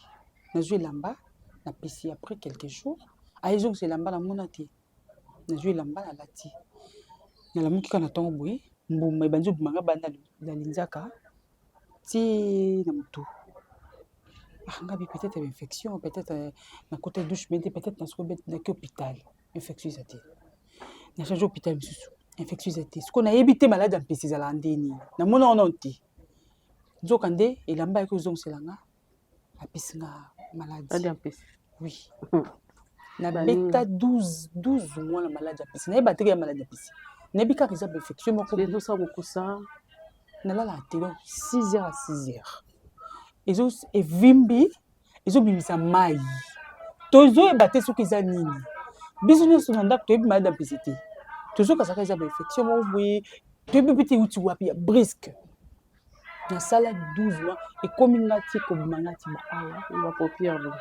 Nazwi elamba, napesi. Après quelques jours ayezongisa elamba, namona te. Nazwi elamba, nalati, nalamuki kaka na ntongo boye, mbuma ebandi obima nga banda na linzaka ti na motu. Ah, ngabi peut-être infection, peut-être nakota douche bien te, peut-être nasuki naki hôpital, infection eza te. Na change hôpital mosusu, infection eza te. Sikoyo nayebi te maladi ya mpesi ezalaka nde nini, namona wana te. Nzoka nde elamba ayaki kozongisela nga, apesi nga maladi ya mpesi. Oui, nabeta 12 12 mois na maladi ya mpesi. Nayeba teke ya maladi ya mpesi, nayebi kaka eza bainfection moko. Ezosala mokusa. Nalalaka te, donc 6 heures à 6 heures ezo evimbi, ezobimisa mai, tozoyeba te soki eza nini. Biso nyonso na ndako toyebi maladi ya mpesi te, tozokasaka eza bainfection moko boye, toyebi mpe te euti wapi, ya brusque. Nasala 12 mois, ekomi nga ti kobima nga ti baawa. Bapaupière boye.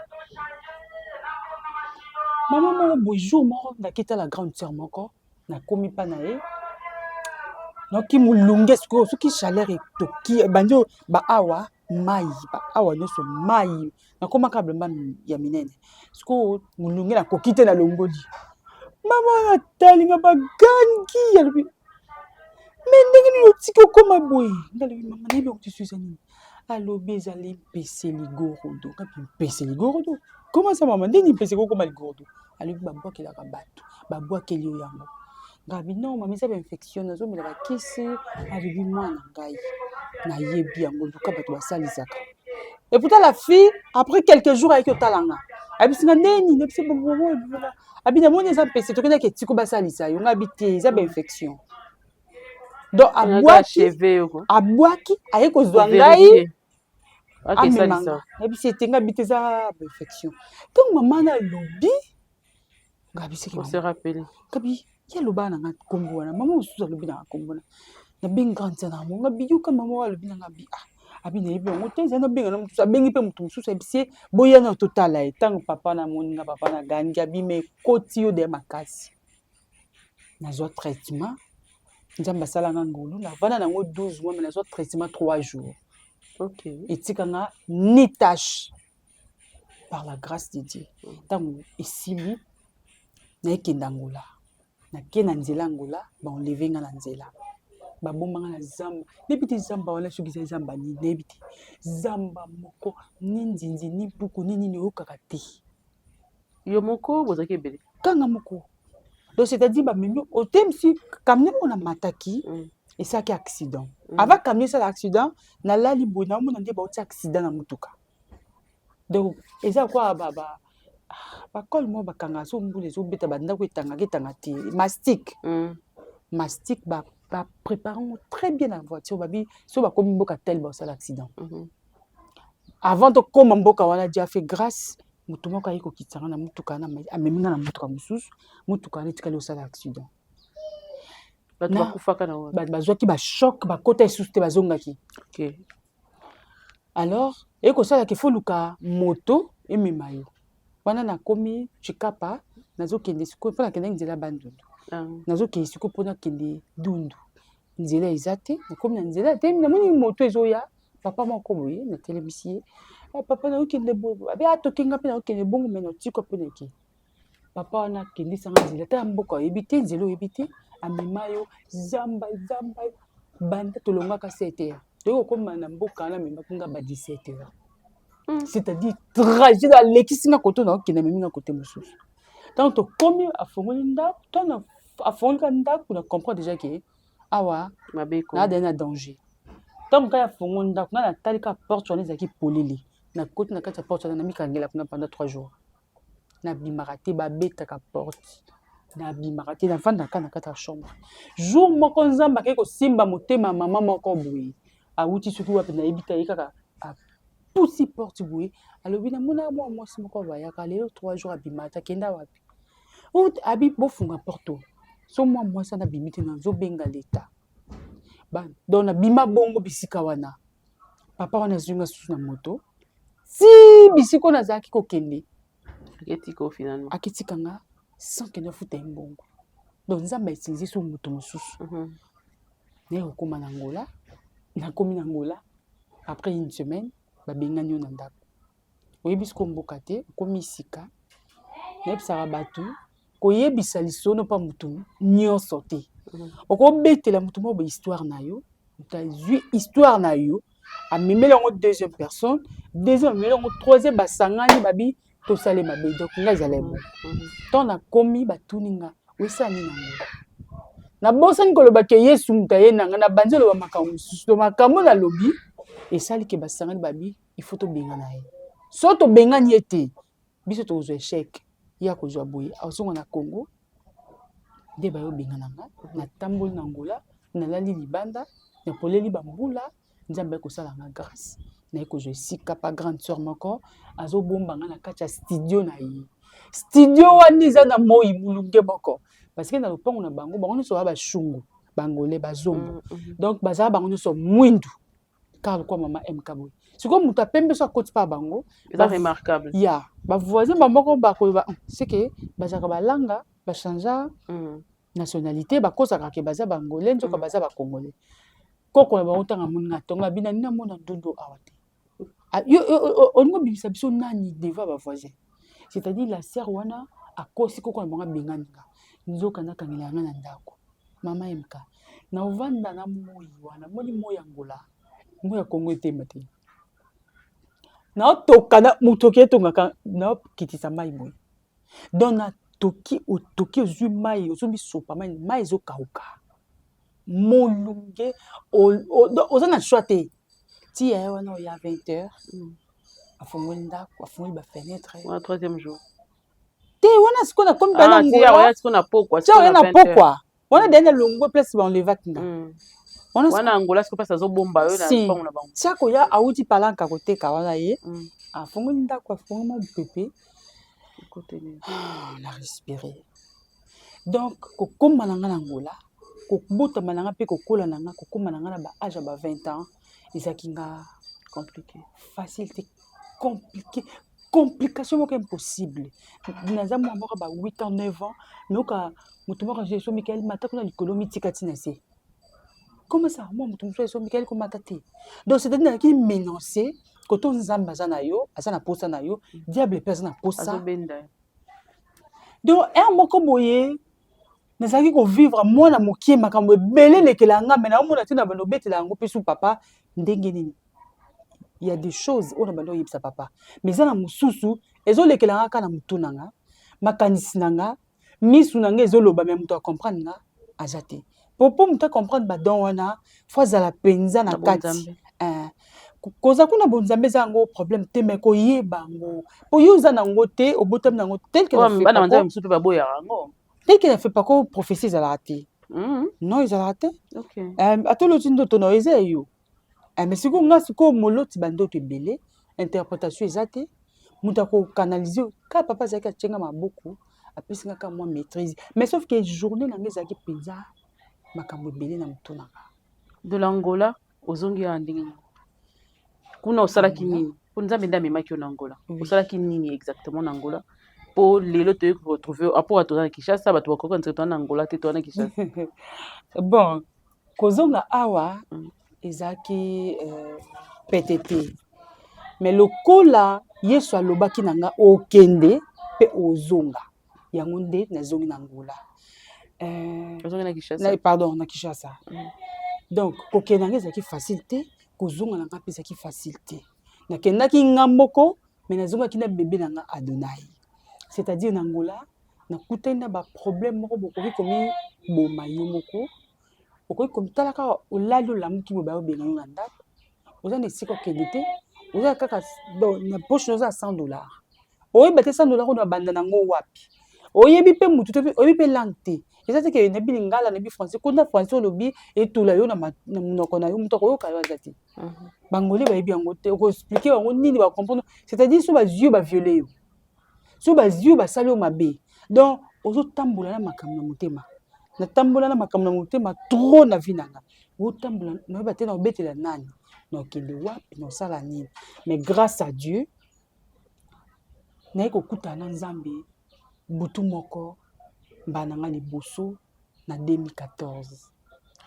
Mama moko boye, jour moko naketala grande sœur moko, nakomi mpa na ye, noki molunge. Sikoyo soki chaleur etoki, ebandi baawa mai, baawa nyonso mai, nakomaka bilamba ya minene. Sikoyo molunge, nakoki te, nalongoli. Mama wana atalinga, bagangi, alobi: "Me ndenge nini otiki okóma boye?" Nga alobi: "Mama, nayebi yango te, so eza nini?" Alobi: "Ezali mpese ligorodo." Ngapi: "Mpese ligorodo? Koma sa mama, ndeni mpese kokóma ligorodo?" Alobi: "Babwakelaka bato, babwakeli yo yango." Ngabi non mama, eza bainfection, nazomela bakisi. Alobi mwana ngai, nayebi yango, luka bato basalisaka. Et pourtant la fille, après quelques jours, ayaki otala nga, ayebisi nga ndeni nayebisi bongo, abi namoni eza mpese, tokendaki etiko basalisa yo. Nga abi te, eza bainfection. Donc abwaki, abwaki, aye kozwa ngai, amemanga, nayebisi ete nga bi te, eza bainfection. Ntango mama nalobi, ngabi seke ngabi ye alobaka na nga nkombo wana. Mama mosusu alobi na nga nkombo wana, nabengi grande sœur na yango, ngabi yoka, mama oyo alobi na nga bi ah, abi nayebi yango te, ezali nabenga na mosusu, abengi mpe moto mosusu, ayebisi ye boya na totala ye. Ntango papa namoni nga, papa nagangi, abi me ekoti yo deya makasi. Nazwa traitement, Nzambe asalanga ngolu, navanda nango 12 mois, me nazwa traitement 3 jours. Etikanga ni tache, par la grâce de Dieu. Ntango esili, nayekenda Angola, nake na nzela Angola, baenlever nga na nzela, babombanga na zamba. Nayebi te zamba wana soki eza zamba nini, nayebi te zamba moko, ni nzinzi ni mpuku ni nini, oyokaka te. Yo moko, bozalaki ebele? Kanga moko. Donc c'est-à-dire bamemi otemisi camion oyo namataki, esalaki accident. Avant camion esala accident, nalali boye, naomona nde bauti accident na motuka. Donc eza kwa bakole moko bakanga so mbula ezobeta, bandako etangaka, etanga te, mastic. Mastic baprépare yango très bien na voiture. Babi so bakomi mboka tel, basala accident. Avant tokóma mboka wana, Dieu a fait grâce, moto moko ayi kokitisa nga na motuka wana, amemi nga na motuka mosusu. Motuka wana etikali osala accident. Bato bakufaka na wana? Bato bazwaki bachoc, bakota lisusu te, bazongaki. Alors ekosalaka ifo luka moto emema yo wana. Nakomi Chikapa, nazokende sikoyo mpo nakendaki nzela Bandundu. Nazokende sikoyo mpo nakende Dundu, nzela eza te. Nakomi na nzela te, namoni moto ezoya, papa moko boye, natelemisi ye: "Ah, papa, nazokende boye." Abi atokenga mpe nazokende bongo, me natikwa mpe nake. Papa wana akendisanga nzela ta ya mboka, oyebi te nzela, oyebi te, amema yo zamba zamba. Banda tolongaka 7 heures, toyei kokóma na mboka wana, amemaki nga ba 17 heures. C'est-à-dire trajet alekisi nga kote nakokende, amemi nga kote mosusu. Ntango tokomi, afongoli ndako. Ntango afongoli ka ndako, na comprendre déjà ke awa mabe. Naadali na danger. Ntango kaka afongoli ndako, nga natali kaka porte wana ezalaki polele, nakoti na kati ya porte wana, namikangela kuna pendant 3 jours, nabimaka te. Babetaka porte, nabimaka te, navandaka na kati ya chambre. Jour moko, Nzambe akei kosimba motema mama moko boye, awuti soki wapi, nayebi te. Aye kaka, apusi porte boye, alobi: "Namona mwa mwasi moko bayaka, lelo 3 jours abima te, akenda wapi?" Abi bofunga porte, so mwa mwasi wana abimi te, nazobenga leta. Donc nabima bongo bisika wana. Papa wana azwi nga susu na moto ti bisika oyo nazalaki kokende. Aketika finalement? Aketika nga sans kende afuta ye mbongo. Donc Nzambe autiliser so moto mosusu. Naye kokóma na Angola. Nakomi na Angola, après une semaine babengani yo na ndako, oyebi siko mboka te, okomi sika. Nayebisaka bato, koyebisa lisolo mpa motu nyonso te. Okobetela motu moko bahistoire na yo, moto azwi histoire na yo, amemeli yango deuxième personne, deuxième amemeli yango troisième, basangani, babi tosala mabe. Donc ngai ezala bongo. Ntango nakomi, batuni nga: "Osala nini nango?" Nabosani koloba ke Yesu moto aye na ngai. Nabandi oloba makambo mosusu. To makambo nalobi esali ke basangani, babi il faut tobengana ye. So tobengani ye te, biso tokozwa échec, ye akozwa boye, azonga na Congo. Nde bayobengana nga. Natamboli na Angola, nalali libanda, napoleli bambula. Nzambe aye kosala nga grâce, naye kozwa esika pa grande sœur moko, azobomba nga na kati ya studio na ye. Studio wana eza na moi molunge moko, parce que na lopango na bango, bango nyonso baa bashungu, bangolais, bazombo. Donc bazala bango nyonso mwindu kaka lokwa mama MK boye. Sikoyo moto apembe so akoti mpa bango, eza remarquable. Ya bavoisin bamoko bakoyeba seke bazalaka balanga, bachangea nationalité, bakosaka ke baza bangolais, nzoka baza bacongolais. Koko na bango, ntango amoni nga, ntongo abina nini, amona ndundu awa te, olingi obimisa biso nani devant bavoisin? C'est-à-dire la sœur wana akosi koko na bango, abengani nga, nzoka nakangela yanga na ndako. Mama MK, naovanda na moi wana, moni moi ya Angola, moi ya Kongo etema te. Naotoka motoki etongaka, naokitisa mai boye. Donc na Otoki, otoki, ozwi mai, ozomisopa mai, mai ezokauka, molunge, oza na choix te. Ti yaya wana oya 20 heures, afongoli ndako, afongoli bafenêtre. Wana troisième jour? Te, wana sikoyo nakomi bana. Ah, ti ya oya sikoyo na pokwa. Ti oya na pokwa wana deya nalongwe place baenlevaki nga. Wana wana Angola sikoyo, place azobomba yo na Si. lopango na bango. Ti akoya, awuti palanka koteka wana, ye afongoli ndako, afongoli mwa mopepe. Ekoteli. Ah, na respire. Donc kokóma na nga na Angola, kobotama na nga mpe kokola na nga, kokóma na nga na baage ya ba 20 ans, ezalaki nga compliqué. Facile te, compliqué, complication moko impossible. Naza mwa moko ba 8 ans, 9 ans, nayoka moto moko azwi eso: "Mikael, mata kuna likolo, mitika ntina se." Comment ça? Mwa moto mosusu eso: "Mikael, komata te." Donc c'est à dire nazalaki menacé. Koto Nzambe aza na yo, aza na posa na yo, diable mpe aza na posa. Azobenda. Donc heure moko boye nazalaki kovivre mwana mokie, makambo ebele elekela nga, me naomona te na bando obetela yango mpe su papa ndenge nini. Il y a des choses oyo na bando oyebisa papa, mais eza na mosusu ezolekela nga kaka na motu na nga, makanisi na nga, misu na nga ezoloba, me moto acomprendre nga aza te. Po moto acomprendre badon wana, fo azala mpenza na Na kati. bonzambe. Eh, koza kuna bonzambe eza yango problème te, me koyeba yango, po yo oza nango te, obotami nango tel que na Oyo bana FEPACO. Banzambe mosusu mpe baboyaka yango. Tel que na FEPACO, prophétie ezalaka te. Non, ezalaka te. Ata oloti ndoto na yo, eza ya yo. Eh, mais sikoyo nga, sikoyo moloti bandoto ebele, interprétation eza te. Moto akocanaliser yo kaka papa. Azalaki atienga maboko, apesi nga kaka mwa maîtrise, mais sauf que journée na nga ezalaki mpenza makambo ebele na motu na nga. De l'Angola ozongi ya ndenge nini? Kuna osalaki Angola? nini? Mpo Nzambe nde amemaki yo na Angola. Oui. Osalaki nini exactement na Angola mpo lelo toyei koretrouve apo toza na Kinshasa? Bato bakoki nzela, toza na Angola te, toza na Kinshasa. Bon, kozonga awa ezalaki pete te, mais lokola Yesu alobaki na nga okende mpe ozonga, yango nde nazongi na Angola. Ozongi na Kinshasa? Pardon, na Kinshasa. Donc kokende na nga ezalaki facile te, kozonga na nga mpe ezalaki facile te. Nakendaki nga moko, mais nazongaki na bebe na nga Adonai. C'est-à-dire na Angola nakutani na baproblème moko, bokoki komiboma yo moko, okoki komitala kaka olali, olamuki boye, bayobenga yo na ndako, oza na esika okende te, oza kaka donc na poche na oza na 100 dollar, oyeba te 100 dollar oyo babanda nango wapi, oyebi mpe mutu te, oyebi mpe langue te. Eza te ke nayebi lingala, nayebi français. Kuna français olobi, etula yo na monoko na yo, moto akoyoka yo aza te. Bangolais bayebi yango te, okoexpliquer bango nini bacomprendre? C'est-à-dire so bazwi yo, baviole yo, so bazwi yo, basali yo mabe. Donc ozotambola na makambo na motema. Natambola na makambo na motema trop na vie na nga. Otambola, nayeba te na obetela nani, na okende wapi, na osala nini. Mais grâce à Dieu, naye kokutana na Nzambe butu moko, mbala na nga liboso na 2014.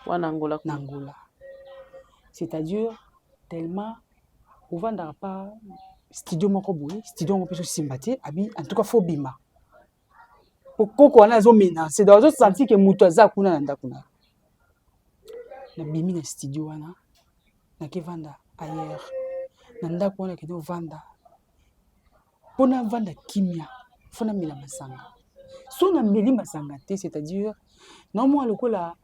Wana Angola? Na Angola. C'est-à-dire tellement ovandaka pa studio moko boye, studio yango mpe ezosimba te, abi en tout cas fo bima, po koko wana azomenacer, donc azosentir ke moto aza kuna na ndako na ye. Nabimi na studio wana, nakevanda ailleurs na ndako wana. Nakende ovanda mpo navanda kimia, fo namela masanga. So nameli masanga te, c'est-à-dire naomona lokola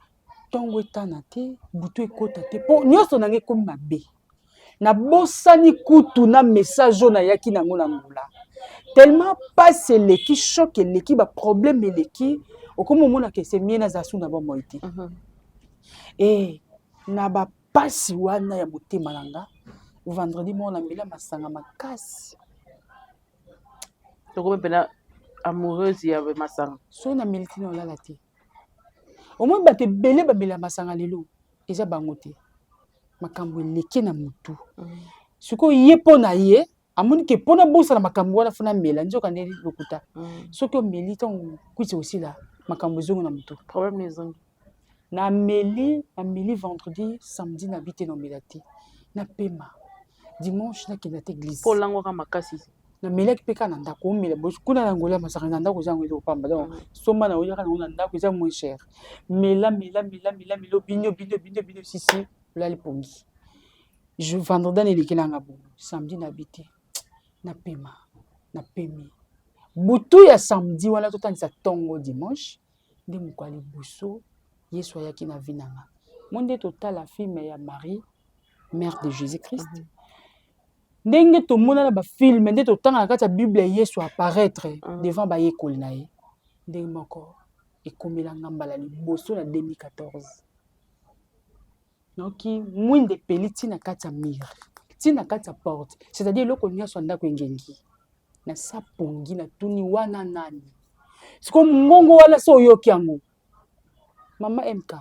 ntongo etana te, butu ekota te, mpo nyonso na ngai ekomi mabe. Nabosani kutu na message oyo nayaki nango na Angola, tellement pasi eleki, choc eleki, baproblème eleki, okomi omonaka ese mie nazala su na bomoi te. E na bapasi wana ya motema na nga, vendredi moko namela masanga makasi. Tokomi mpena amoureuse ya masanga? Soki nameli te, na olala te. Omoi bato ebele bamela masanga lelo, eza bango te, makambo eleki na motu. Sikoyo ye, mpo na ye, amoni ke mpo nabosana makambo wana, fo namela. Nzoka nde lokuta. Soki omeli, ntango kwiti osila, makambo ezongi na motu. Problème ezongi. Nameli, nameli vendredi, samedi nabi te, namela te, napema. Dimanche nakenda te église. Mpo olangwaka makasi? Namelaki mpe kaka na ndako. Omela kuna na Angola masanga na ndako eza yango eza kopamba. Donc somba na oyaka nango na ndako, eza moins cher. Mela, mela, mela, mela, mela, obini, obini, obini, obini, osisi, olali pongi. Vendredi wana elekelanga bongo. Samedi nabi te, napema. Napemi. Butu ya samedi wana totangisa ntongo dimanche nde mokolo ya liboso Yesu ayaki na vie na nga. Mo nde totala film ya Marie, mère de Jésus-Christ. Ndenge tomona na bafilme, nde totanga na kati ya Bible Yesu apparaître devant bayekoli na ye. Ndenge moko ekomela nga mbala liboso na 2014. Nayoki mwinda epeli ti na kati ya mur, ti na kati ya porte, c'est-à-dire eloko nyonso ya ndako engengi. Nasa pongi, natuni wana nani? Sikoyo mongongo wana so oyoki yango, mama MK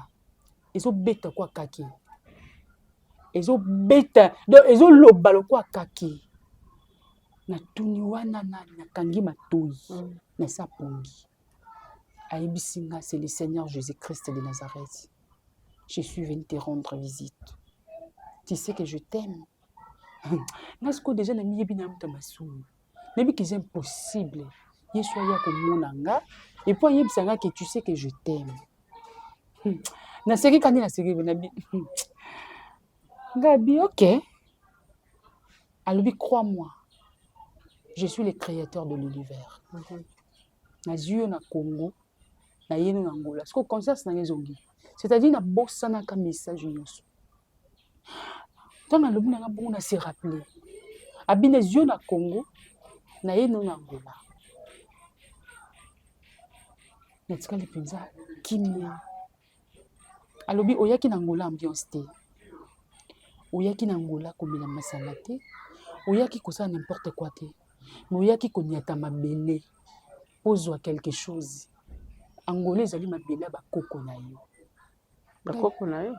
ezobeta kwa kaki, ezobeta donc ezoloba lokwa kaki. Natuni wana nani? Nakangi matoyi, nasa pongi. Ayebisi nga c'est le Seigneur Jésus-Christ de Nazareth. Je suis venu te rendre visite. Tu sais que je t'aime. Nga sikoyo déjà namiyebi na moto ya masumu. Nayebi que eza impossible. Yesu aya komona nga et puis ayebisa nga que tu sais que je t'aime. Naseki kandi naseki nabi. Nga bi ok. Alobi crois-moi. Je suis le créateur de l'univers. Nazwi yo na Congo, naye no na Angola. Sikoyo conscience na nga ezongi. C'est-à-dire nabosanaka message nyonso. Ntango alobi na nga bongo na se rappeler. Abi nazwi yo na Congo, naye no na Angola. Natikali mpenza kimia. Alobi oyaki na Angola ambiance te. Oyaki na Angola komela masanga te. Oyaki kosala n'importe quoi te. Mais oyaki koniata mabele ozwa quelque chose. Angola ezali mabele ya bakoko na yo. Bakoko na yo?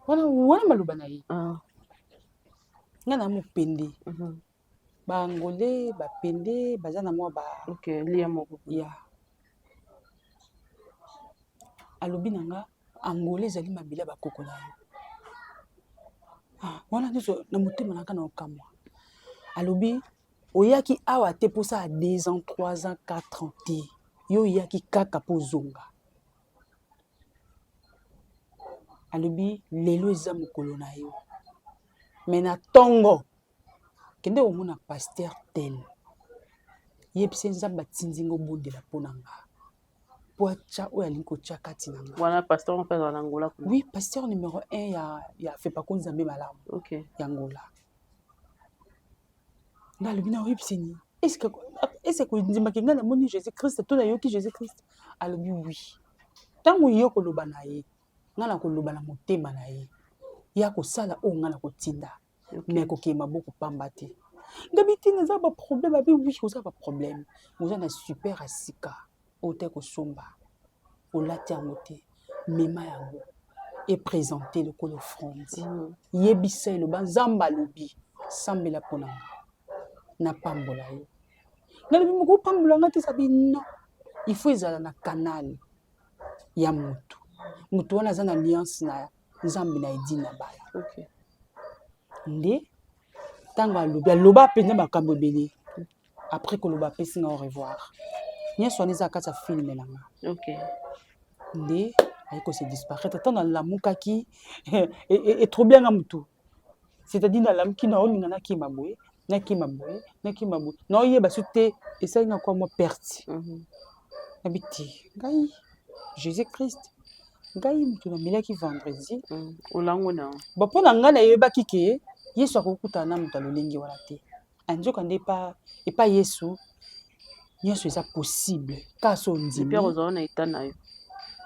Wana wana maloba na ye. Nga na mopende. Ba Angolais bapende baza na mwa ba Ok, lia moko. Ya. Alobi na nga Angola ezali mabele ya bakoko na yo. Ah, wana nyonso na motema na nga na okamwa. Alobi oyaki awa te mposa ya 2 ans, 3 ans, 4 ans te. Yo oyaki kaka mpo ozonga. Alobi lelo eza mokolo na yo. Mais na ntongo kende komona pasteur tel. Yebisa Nzambe atindi nga obondela mpo na nga. Po atya oyo alingi kotya kati na nga. Wana pasteur mpe azala na Angola kuna. Oui, pasteur numéro 1 ya Fepako Nzambe malamu. Ok. Ya Angola. Nga alobi na oyebisi nini? Est-ce que ondimaki nga namoni Jésus-Christ to nayoki Jésus-Christ? Alobi oui. Ntango yo koloba na ye, nga na koloba na motema na ye. Ya kosala oyo nga na kotinda. Mais kokende maboko pamba te. Ngabi tina eza ba problème, abi oui, oza ba problème. Oza na super ya sika oyo te kosomba. Olati yango te, mema yango et présenter lokola offrande. Yebisa eloba Nzambe alobi, sambela mpona nga. Napambola yo. Nalobi moko opambola nga te, sabi non. Il faut ezala na canal ya motu. Motu wana aza na alliance na Nzambe na Edina Bala. Ok. Nde ntango alobi, aloba mpenza makambo ebele. Après koloba apesi nga au revoir. Nyonso wana eza kati ya film na nga. Ok. Nde aye kose disparaître. Ntango nalamukaki etroubler nga motu. C'est-à-dire nalamuki naolinga nakima boye, nakima boye, nakima boye. Naoyeba su te esali nga kwa mwa perte. Nabi te ngai Jésus-Christ ngai moto namelaki vendredi. Olango na. Bon, mpo na ngai nayebaki ke Yesu akokutana na moto ya lolenge wana te. Anzoka nde epa Yesu nyonso eza possible. Kaka so ondimi. Pierre ozala na état na yo.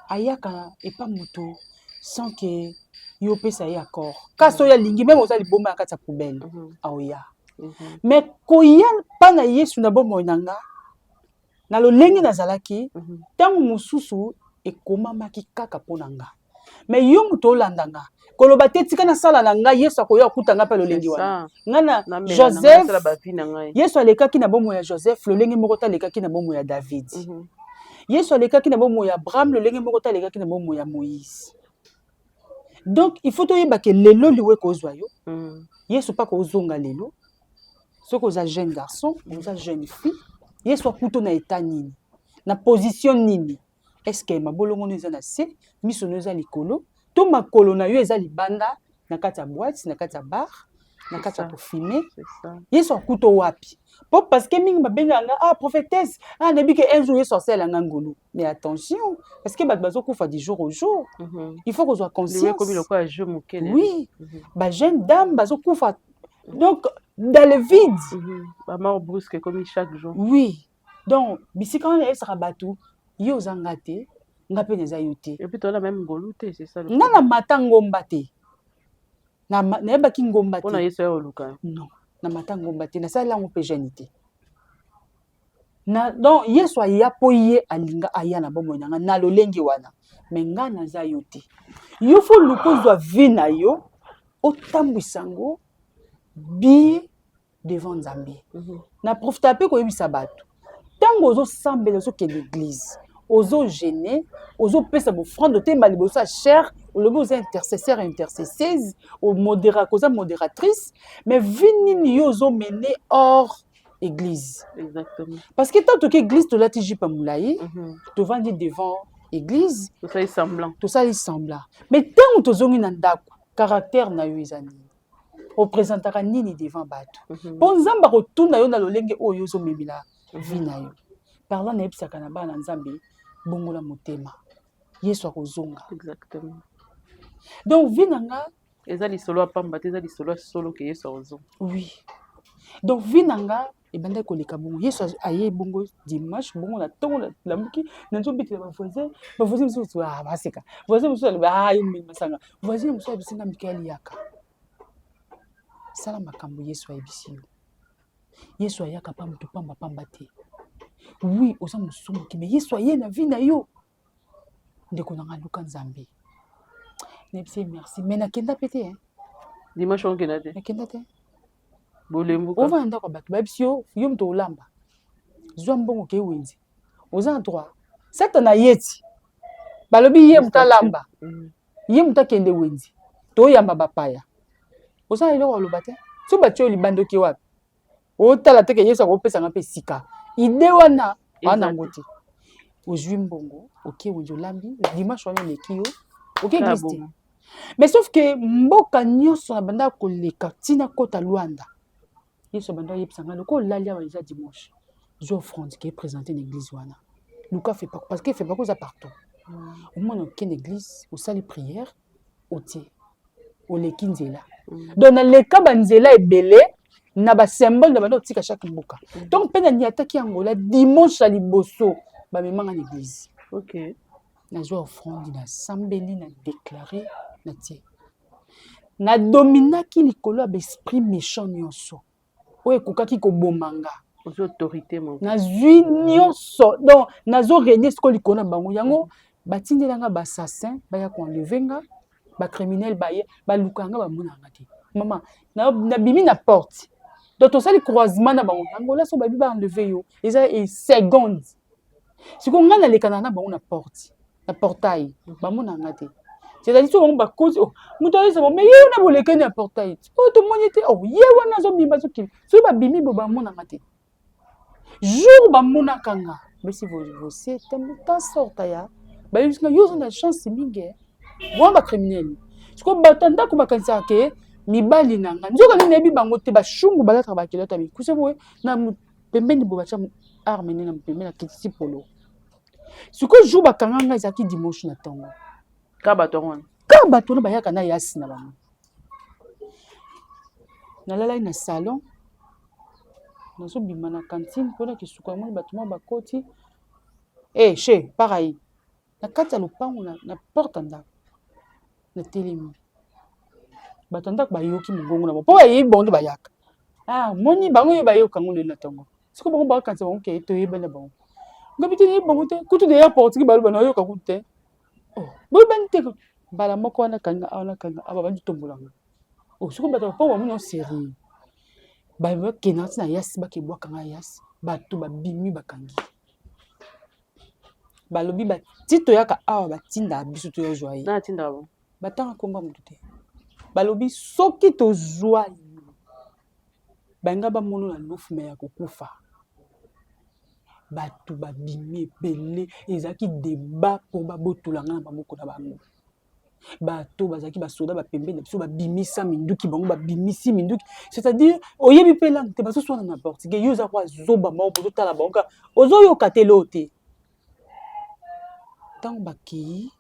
Ayaka epa moto sans que yo opesa ye accord. Kasi oyo alingi même oza liboma na kati ya poubelle, aoya. Mais koya mpa na Yesu na bomoi na nga na lolenge nazalaki, ntango mosusu ekomamaki kaka mpo na nga. Mais yo moto olanda nga koloba te tika nasala na ngai Yesu akoya kokuta nga mpe lolenge wana. Nga na Joseph, Yesu alekaki na bomoi ya Joseph lolenge moko te alekaki na bomoi ya David. Yesu alekaki na bomoi ya Abraham lolenge moko te alekaki na bomoi ya Moïse. Donc il faut toyeba ke lelo liwa ekozwa yo. Yesu mpa kozonga lelo. Soki oza jeune garçon, oza jeune fille, Yesu akuta na état nini? Na position nini? Est-ce que mabolongo no eza na se, miso no eza likolo, to makolo na yo eza libanda na kati ya boîte, na kati ya bar? Na kati ya kofumer, Yesu akuta wapi? Po parce que mingi babengaka nga: "Ah, prophétesse, ah, nayebi ke un jour Yesu asalela nga ngolu." Mais attention, parce que bato bazokufa du jour au jour. Il faut kozwa conscience. Oui, bajeune dame bazokufa donc dans le vide. Bamort brusque ekomi chaque jour. Oui, donc bisika wana nayebisaka bato: yo oza nga te, nga mpe naza yo te. Et puis toza même ngolu te, c'est ça. Nga na mata ngomba te, nayebaki ngomba te. Mpona Yesu ya oluka. Non, na mata ngomba te, nasali yango mpe jeûne te. Na donc Yesu aya mpo ye alinga aya na bomoi na nga na lolenge wana, mais nga naza yo te. Yo faut luka ozwa vie na yo, otambwisa yango bien devant Nzambe. Na profita mpe koyebisa bato: ntango ozosambela, ozokende église, ozojeûner, ozopesa bofrande, otemba liboso ya chaire, olobi oza intercesseur, intercesseuse, omodéraka, oza modératrice, mais vie nini yo ozomene hors église? Exactement. Parce que tant toke église, tolati jupe ya molai, tovandi devant église, tosali semblant. Tosali semblant, mais ntango tozongi na ndako, caractère na yo eza nini? Oprésentaka nini devant bato? Mpo Nzambe akotuna yo na lolenge oyo ozomemela vie na yo. Par là nayebisaka na bana na Nzambe: bongola motema, Yesu akozonga. Exactement. Donc vie na nga eza lisolo ya pamba te, eza lisolo ya solo ke Yesu akozonga. Oui, donc vie na nga ebandaki koleka bongo. Yesu aye bongo dimanche, bongo na ntongo nalamuki, nazobetela bavoisin. Bavoisin mosusu, ah, baseka. Voisin mosusu alobi: "Ah, yo meli masanga." Voisin mosusu ayebisi nga: "Mikael, yaka, sala makambo Yesu ayebisi yo. Yesu ayaka pa moto pambapamba te. Oui, oza mosumuki, mais Yesu aye na vie na yo. Ndeko na nga, luka Nzambe." Nayebisi ye merci, mais nakenda mpe te. Dimanche okenda te? Nakenda te. Bolembuka. Ovanda ndako ya bato, bayebisi yo: "Yo moto olamba, zwa mbongo, ke wenze." Oza na droit. Satana ye ti balobi ye moto alamba, ye moto akende wenze, toyamba bapaya. Oza na eloko aloba te. So batie yo libanda, oke wapi? Otala teke Yesu akopesanga mpe sika ide wana wana yango te. Ozwi mbongo, oke wenze, olambi. Dimanche wana eleki, yo oke église te. Mais sauf ke mboka nyonso na banda koleka ntina kota Lwanda, Yesu abanda oyebisanga: "Lokola olali awa, eza dimanche, zwa offrande, ke présente na église wana, luka Fepako, parce que Fepako eza partout." Omona, okende église, osali prière, otie, oleki nzela. Donc naleka banzela ebele na basymbole na banda otika chaque mboka. Donc mpe naniataki yango la dimanche ya liboso, bamemanga na église. Nazwa offrande, nasambeli, na déclare, natie, nadominaki likolo ya baesprit méchant nyonso oyo ekokaki koboma nga. Ozwi autorité moko. Nazwi nyonso, donc nazorégner sikoyo likolo na bango. Yango batindelanga baassassin, baya koenlever nga, bacriminel baye baluka nga, bamonanga te. Mama, nabimi na porte, donc tosali croisement na bango. Angola, so babi baenlever yo, eza e seconde. Sikoyo ngai nalekana na bango na porte, na portail, bamonanga te. C'est-à-dire so bango bakoti, oh, moto ayesa bango: "Mais ye wana bolekani na portail oyo, tomoni te." Oh, ye wana azobima, azokima. Soki babimi bo, bamonanga te. Jour bamonaka nga, besi vosie ta sorte ya bayebisi nga: "Yo oza na chance mingi." Wana bacriminel sikoyo, bato ya ndako bakanisaka ke mibali na nga. Nzoka nde nayebi bango te. Bashungu balataka bakelota mikuse boye na pembeni boye, batya arme nde na pembeni, akitisi polo. Sikoyo jour bakanga nga, ezalaki dimanche na ntongo. Ka bato yango wana? Ka bato wana bayaka na yasi na bango. Nalalaki na salon, nazobima na cantine mpona kisuka, yamoni bato moko bakoti e che pareil na kati ya lopango, na porte ya ndako. Natelemi, bato ya ndako bayoki mongongo na bango, mpo bayebi bango nde bayaka. Ah, moni bango oyo bayoka yango lelo na ntongo. Sikoyo bango bakanisa bango ke toyebani na bango. Ngabi te, nayebi bango te. Kutu deya portiki, baloba nayoka kutu te. Oh, boyebani te. Mbala moko wana kanga awa, nakanga awa, babandi tombolanga. Oh, sikoyo bato bapango bamoni o sérieux, bakendaka ntina yasi, bakebwakanga yasi. Bato babimi, bakangi, balobi bati toyaka awa, batindaka biso toyozwa ye. Na atindaka bango? Batanga komba motu te. Balobi soki tozwa yo, balinga bamona na lufu me ya kokufa. Bato babimi ebele, ezalaki débat mpo babotola nga na maboko na bango. Bato bazalaki basoda bapembeni na biso, babimisa minduki, bango babimisi minduki, c'est-à-dire oyebi mpe langue te, bazoswana na portugais, yo oza kwa zoba moko, bozotala bango kaka, ozoyoka te loo te. Ntango bakei,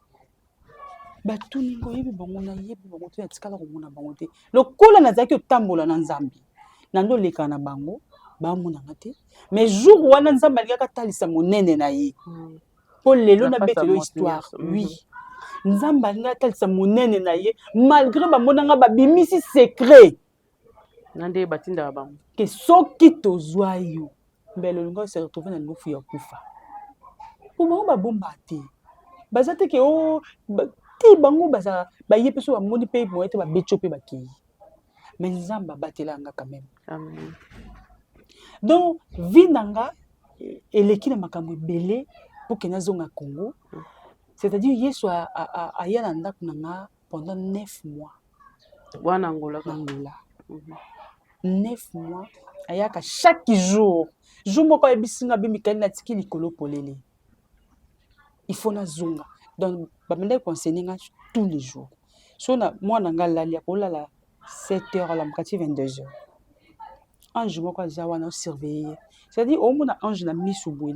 batuni ngo: "Oyebi bango?" "Nayebi bango te, natikala komona bango te." Lokola nazalaki kotambola na Nzambe, nando olekaka na bango, bamonanga te. Mais jour wana, Nzambe alingaki atalisa monene na ye, mpo lelo nabetelo histoire. Oui, Nzambe alingi atalisa monene na ye malgré bamonanga, babimisi secret. Na nde batindaka bango. Ke soki tozwa yo, mbele olingi ose retrouve na lufu ya kufa, po bango babomba te, baza te ke o te, bango baza baye mpe so bamoni mpe moye te, babeti yo mpe bakei. Mais Nzambe abatela nga quand même. Amen. Donc vie na nga eleki na makambo ebele mpo ke nazonga Congo, c'est-à-dire Yesu aya na ndako na nga pendant 9 mois. Wana Angola? Na Angola. 9 mois, ayaka chaque jour. Jour moko ayebisi nga bi: "Mikali, natiki likolo polele, il faut nazonga." Donc babandaki koenseigner nga tous les jours. So na mwana nga alali, akolala 7 heures, alamuka ti 22 heures. Ange moko aza wana, osurveille ye, c'est-à-dire omona ange na miso boye,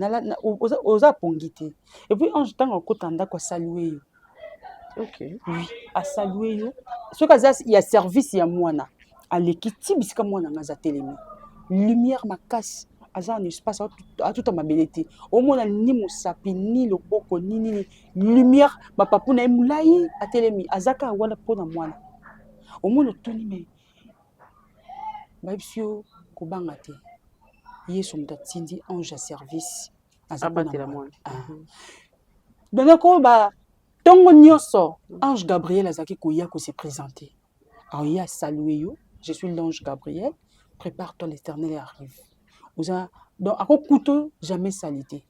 oza pongi te. Et puis ange, ntango akota ndako, asalue yo. Oui, asalue yo. Soki aza ya service ya mwana, aleki ti bisika mwana nga aza telemi, lumière makasi, aza na espace, atuta mabele te, omona ni mosapi ni loboko ni nini, lumière, mapapu na ye molai, atelemi, aza kaka wana mpona mwana. Omona, otuni, me bayebisi yo kobanga te, Yesu moto atindi ange ya service, aza mpona abatela mwana. Mwana. Ah. Donc ba ntongo nyonso, ange Gabriel azalaki koya kose présenter, aoya asalue yo: "Je suis l'ange Gabriel, prépare-toi, l'Éternel arrive." Oza donc akokuta jamais salité,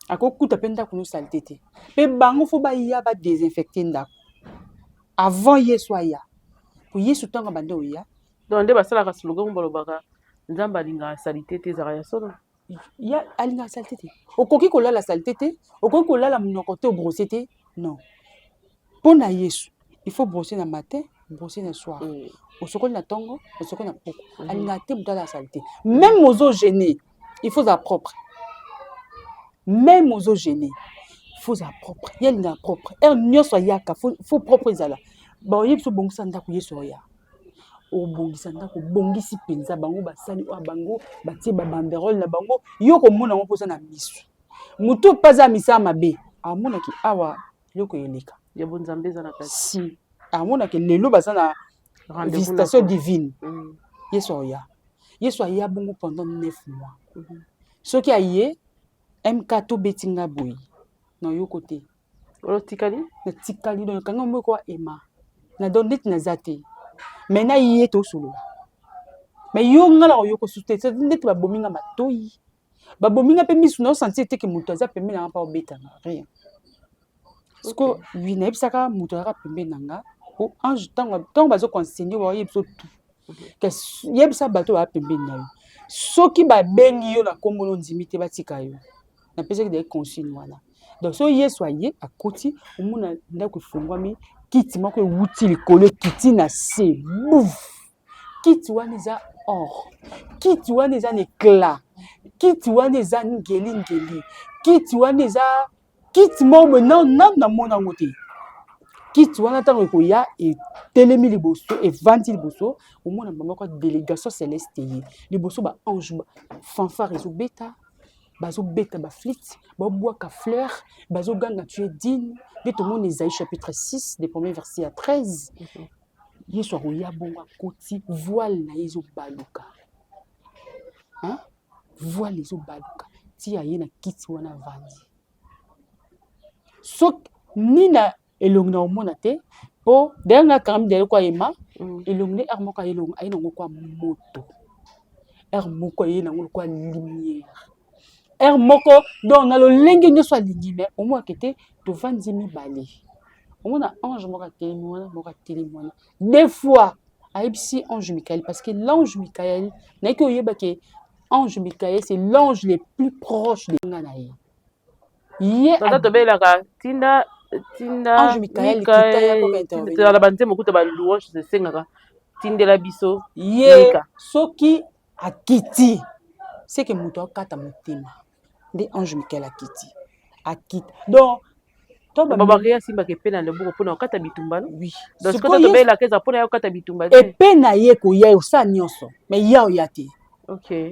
akokuta mpe ndako no salité te. Mpe bango fo baya badésinfecte ndako avant Yesu aya, po Yesu ntango abanda oya. Donc nde basalaka slogan, balobaka Nzambe alingaka salité te, ezalaka ya solo? Ya alingaka salité te. Okoki kolala salité te, okoki kolala monoko te, obrosser te, non. Mpo na Yesu, il faut brosser na matin, brosser na soir. Osokoli na ntongo, osokoli na poko. Alingaka te moto alala salité. Même ozogêner, il faut ozala propre. Même ozogêner, il faut ozala propre. Ye alingaka propre. Heure nyonso ayaka, faut propre ezala. Baoyebi biso: "Bongisa ndako, Yesu oya." Obongisa ndako, obongisi mpenza, bango basali oyo, bango batie babanderole na bango, yo komona yango mpoza na miso. Motu mpe aza misala mabe, amonaki awa eloko eleka. Ya bonzambe eza na kati. Si amonaki lelo baza na rendez-vous na visitation divine. Yesu aya, Yesu aya bongo pendant 9 mois. Soki aye mk, tobeti nga boye na oyoko te. Oyo otikali. Natikali, donc kanga moko ema na, donc neti naza te. Mais na ye tosolola, mais yo nga na koyoka susu te. Neti babomi nga matoi, babomi nga mpe misu, naosentir te ke moto aza pembeni na nga mpa obetanga, rien. Parce que oui, nayebisaka moto azalaka pembeni na nga, po ange, ntango bazokoenseigner, baoyebi biso tout ke yebisa bato baya pembeni na yo, soki babengi yo na nkombo na ondimi te, batika yo. Napesaki daye consigne wana. Donc soki Yesu aye, akoti, omona ndako efungwami, kiti moko ewuti likolo, ekiti na se, bouf. Kiti wana eza or, kiti wana eza na éclat, kiti wana eza ngelingeli, kiti wana eza kiti moko boye nanu namona yango te. Kiti wana, ntango ekoya, etelemi liboso, evandi liboso, omona moko délégation céleste ye liboso, baange, fanfare ezobeta, bazobeta baflûte, babwaka fleur, bazoganga: "Tu es digne." Nde tomoni Esaïe chapitre 6 des premier verset à 13. Yesu akoya bongo, akoti, voile na ye ezobaluka, voile ezobaluka ti aye na kiti wana, avandi. Soki nini, elongi na komona te, mpo d'ailleurs nga akangami derrière kwa ema. Elongi nde, heure moko aye nango kwa moto, heure moko aye nango lokwa lumière, heure moko donc na lolenge nyonso alingi. Me omonaka te, tovandi mibale, omona ange moko atelemi wana, moko atelemi wana. Deux fois ayebisi ange Michael, parce que l'ange Michael, nayeki oyeba ke ange Michael, c'est l'ange le plus proche de nga na ye. Ye tata, tobelaka tinda. Tinda Ange Michael kita ya koka intervenir. Tozala banzembo kuta ba louange esengaka tindela biso ye Mika. Soki akiti, seke moto akata motema nde ange Michael akiti, akita donc to ba Babaki asimbaka epe na loboko mpona kokata bitumba, no? Oui. Donc Sikoyo sikoyo tobelaka eza mpona ya kokata bitumba te. Epe na ye koya osala nyonso, mais ya oya te.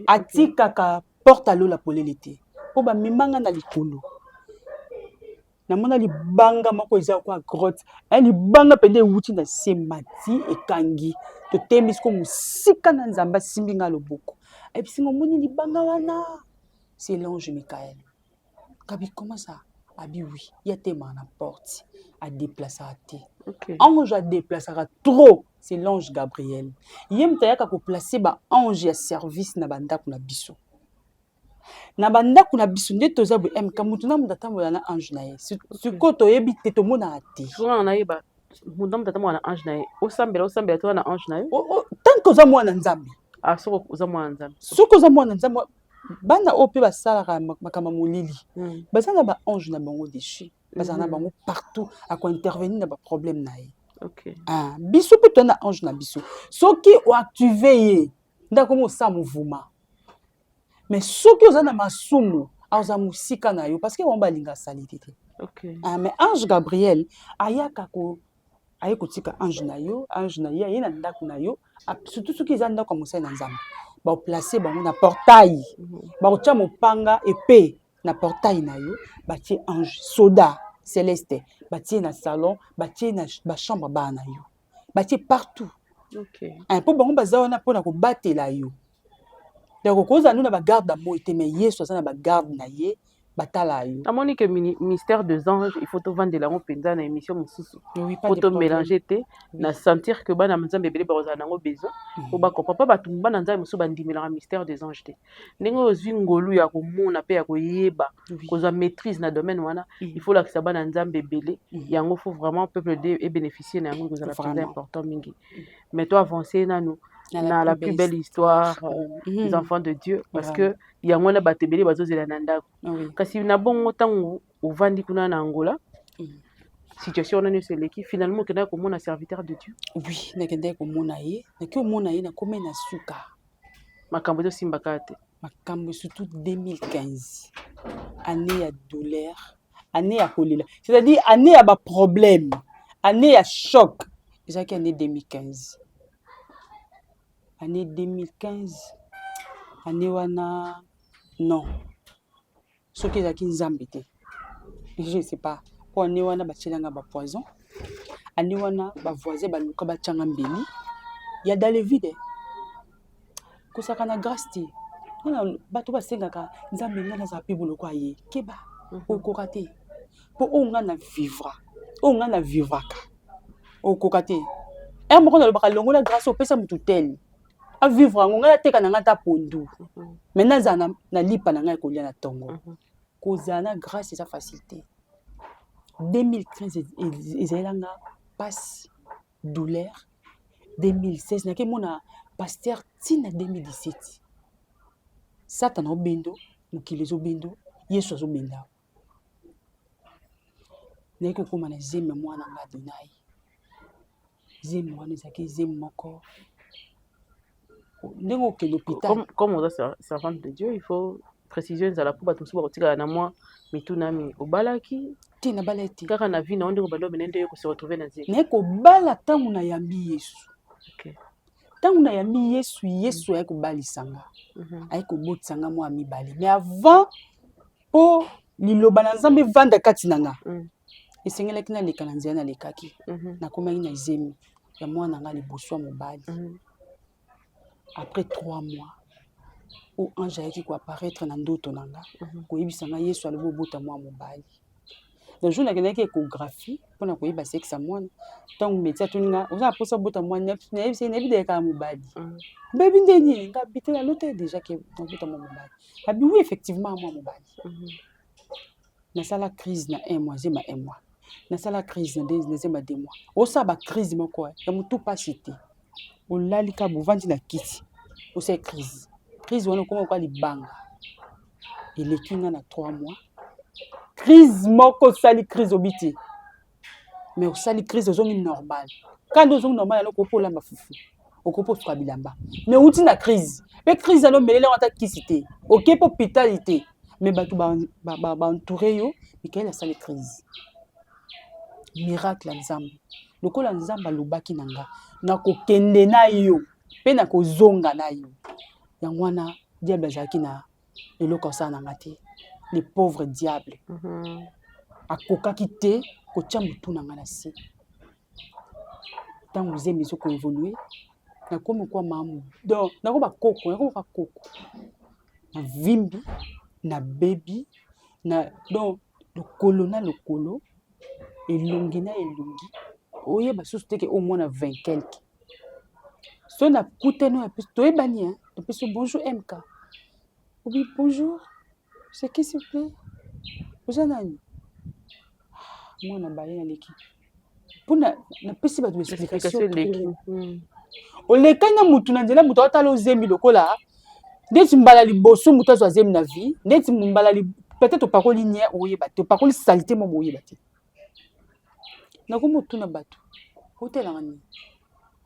Atikaka porte alola polele te, mpo bamemanga na likolo, namona libanga moko eza kwa grotte, libanga mpenza ewuti na se, mati ekangi, totembi siko mosika na Nzambe. Asimbi nga loboko, ayebisi nga: "Omoni libanga wana? C'est l'ange Michael." Kabi: "Comment ça?" Abi: "Oui, ye atemaka na porte, adéplasaka te." Ange adéplasaka trop, c'est l'ange Gabriel. Ye moto ayaka koplace baange ya service na bandako na biso. Na bandako na biso nde toza boye, mk motu na moto atambola na ange na ye. Sikoyo toyebi te, tomonaka te. Sikoyo nayeba, moto na moto atambola na ange na ye, osambela, osambela to na ange na yo? Tant que oza mwana Nzambe. Ah, soki oza mwana Nzambe. Soki oza mwana Nzambe. Bana oyo mpe basalaka makambo ya molili baza na baange na bango déchu, bazala na bango partout, akointervenir na baproblème na ye. Ah, biso mpe toza na ange na biso. Soki oactive ye nde akomi osala mouvement, mais soki oza na masumu, aza mosika na yo, parce que bango balinga salite te. Ah, mais ange Gabriel ayaka ko aye kotika ange na yo, ange na ye aye na ndako na yo, surtout soki eza ndako ya mosali na Nzambe, baoplace bango na portail, bakotia mopanga epe na portail na yo, batie ange soda céleste, batie na salon, batie na bachambre bana na yo, batie partout. Mpo bango baza wana mpona kobatela yo. Donc okozala no na bagarde ya moi te, mais Yesu aza na bagarde na ye, batala yo. Namoni ke mystère des anges, il faut tovandela yango mpenza na émission mosusu. Oui, pas po de problème. Tomélange te. Na sentir que bana Nzambe ebele bakozala nango besoin po bacomprendre mpo bato bana Nzambe mosusu bandimelaka mystère des anges te. Ndenge oyo ozwi ngolu ya komona mpe ya koyeba, kozwa maîtrise na domaine wana, il faut lakisa bana Nzambe ebele yango. Faut vraiment peuple de ebénéficie na yango, ekozala mpenza important mingi. Mais to avancer nanu na la plus belle histoire des enfants de Dieu, parce que yango wana bato ebele bazozela na ndako. Kasi na bongo, ntango ovandi kuna na Angola, situation wana nyonso eleki, finalement okendaki komona serviteur de Dieu? Oui, nakendaki komona ye. Naki komona ye, nakomi na suka. Makambo ezosimbaka te. Makambo, surtout 2015, année ya douleur, année ya kolela, c'est-à-dire année ya baproblème, année ya choc. Ezalaki année 2015. Année 2015, année wana, non, soki ezalaki Nzambe te, je sais pas. Mpo année wana batielanga bapoison, année wana bavoisin baluka batianga mbeli ya dans le vide. Kosaka na grâce te. Mpona bato basengaka Nzambe: "Ngai nazala mpe boloko." Aye keba, okoka te, mpo oyo ngai na vivra, oyo ngai na vivraka, okoka te. Ere moko nalobaka: longola grâce, opesa motu tel avivre yango. Ngai ateka na ngai ata pondu, mais nazala na lipa na ngai kolia na ntongo. Kozala na grâce eza facile te. 2015 ezalelanga mpasi, douleur. 2016 nake mona pasteur, ntina 2017 Satana obendo, mokili ezobendo, Yesu azobenda. Nayaki kokóma na zemi ya mwana nga Adonai. Zemi wana ezalaki zemi moko ndenge okende hôpital. Comme oza servante de Dieu, il faut précision ezala mpo bato mosusu bakotikala na mwa mituna mingi. Obalaki? Te, nabala te. Kaka na vie na yo, ndenge obanda omene, nde yo kose retrouve na zemi? Naye kobala ntango nayambi Yesu. Ntango nayambi Yesu, Yesu aye kobalisa nga, aye kobotisa nga mwa mibale. Mais avant, mpo liloba na Nzambe evanda kati na nga, esengelaki naleka na nzela nalekaki. Nakomaki na zemi ya mwana nga liboso ya mobali. Après 3 mois, o ange ayaki koapparaître na ndoto na nga, koyebisa nga: "Yesu alobi obota mwa mobali." Le jour nakendaki échographie mpona koyeba sexe ya mwana, ntango médecin atuni nga: "Oza na mposa obota mwana?" Nayebisa ye: "Nayebi deyaka ya mobali." "Bebi nde nini?" Nga bi te, nalota déjà ke nabota mwa mobali. Abi: "Oui, effectivement, mwa mobali." Nasala crise na un mois, zema un mois, nasala crise na zema 2 mois. Osala bacrise moko ya motu mpasi te, olali kaka, bovandi na kiti, osala crise. Crise wana okoma kwa libanga, eleki nga na 3 mois. Crise moko, osali crise, obi te. Mais osali crise, ozongi normal. Quand ozongi normal, alors okoki olamba fufu, okoki osuka bilamba, mais outi na crise. Mpe crise yango, omeleli yango ata kisi te, oke mpe hôpital te, mais bato baentouré yo. Mikael asali crise, miracle ya Nzambe. Lokola Nzambe alobaki na nga, nakokende na yo mpe nakozonga na yo, yango wana diable azalaki na eloko asala na nga te. Le pauvre diable akokaki te kotia motu na nga na se. Ntango zemi ezokoévoluer, nakomi kwa mamu, donc nakoba koko, nakomi koko, navimbi, nabebi na, donc lokolo na lokolo, elongi na elongi, oyeba susu teke oyo mwana 20 quelque. So nakutani oyo toyebani, topesi bonjour, MK obi bonjour, c'est qui, s'il vous plaît? Oza nani? Mwana baye naleki mpona napesi bato explication. Olekani na mutu na nzela, mutu aotala ozembi lokola ndeti mbala liboso mutu azwa zemi na vie, ndeti mbala peut-être opakoli nie, oyeba te, opakoli saleté mo, boyeba te. Nakomi otuna bato, otelanga nini?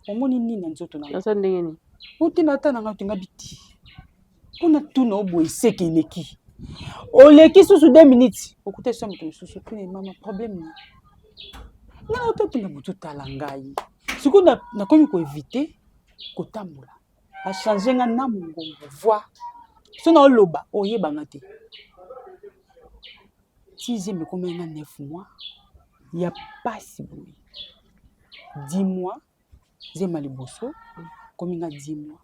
Omoni nini na nzoto na Naza ndenge nini? Otina ata nanga tenga biti mpona tuna oboye, seke eleki, oleki susu 2 minutes, okuta esa moto mosusu, tuna mama, problème nini? Ngai ototuna motu, tala ngai sikoyo, nakomi koéviter kotambola. Achanger nga na mongongo, voix, so na oloba oyebanga te. Sixième ekomi nga 9 mois ya pasi boye, 10 mois, zema liboso komi nga 10 mois.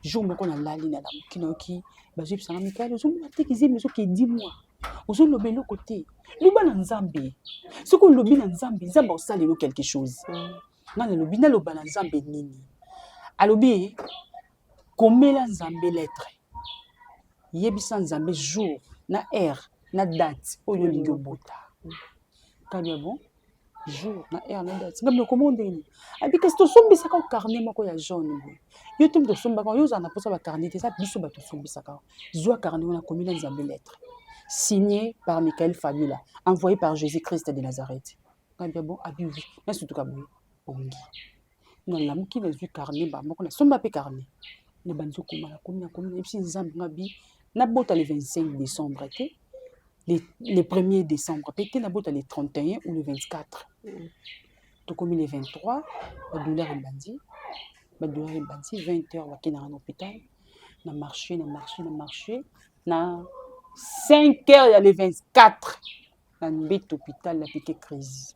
Jour moko nalali, nalamuki, nayoki bazoyebisanga: "Mikael, ozomona te kizemi ezoke 10 mois, ozoloba eloko te. Loba na Nzambe. Soki olobi na Nzambe, Nzambe akosalela quelque chose." Nga nalobi, naloba na Nzambe nini? Alobi: "Komela Nzambe lettre, yebisa Nzambe jour na heure na date oyo olingi obota." Kabi bon, jour na heure na date, ngai biloko ndenge nini? Abi: "Kasi tosombisaka carnet moko ya jaune boye, yo te moto osombaka, yo ozala na mposa bacarnet te, eza biso bato osombisaka. Zwa carnet wana, komela Nzambe lettre signé par Michael Fabiola, envoyé par Jésus-Christ de Nazareth." Ngai bia bon. Abi: "Oui." Nasutuka boye pongi, nalamuki, nazwi carnet ba moko, nasomba mpe carnet, nabandi okoma, nakomi, nakomi, nayebisi Nzambe nga bi nabota le 25 décembre te, le 1er décembre mpe te, nabota le 31 ou le 24. Tokomi le 23, badouleur ebandi, badouleur ebandi. 20 heures, bakendaka na hôpital, na marché, na marché, na marché, na 5 heures ya le 24, na mbeto hôpital, napiquer crise.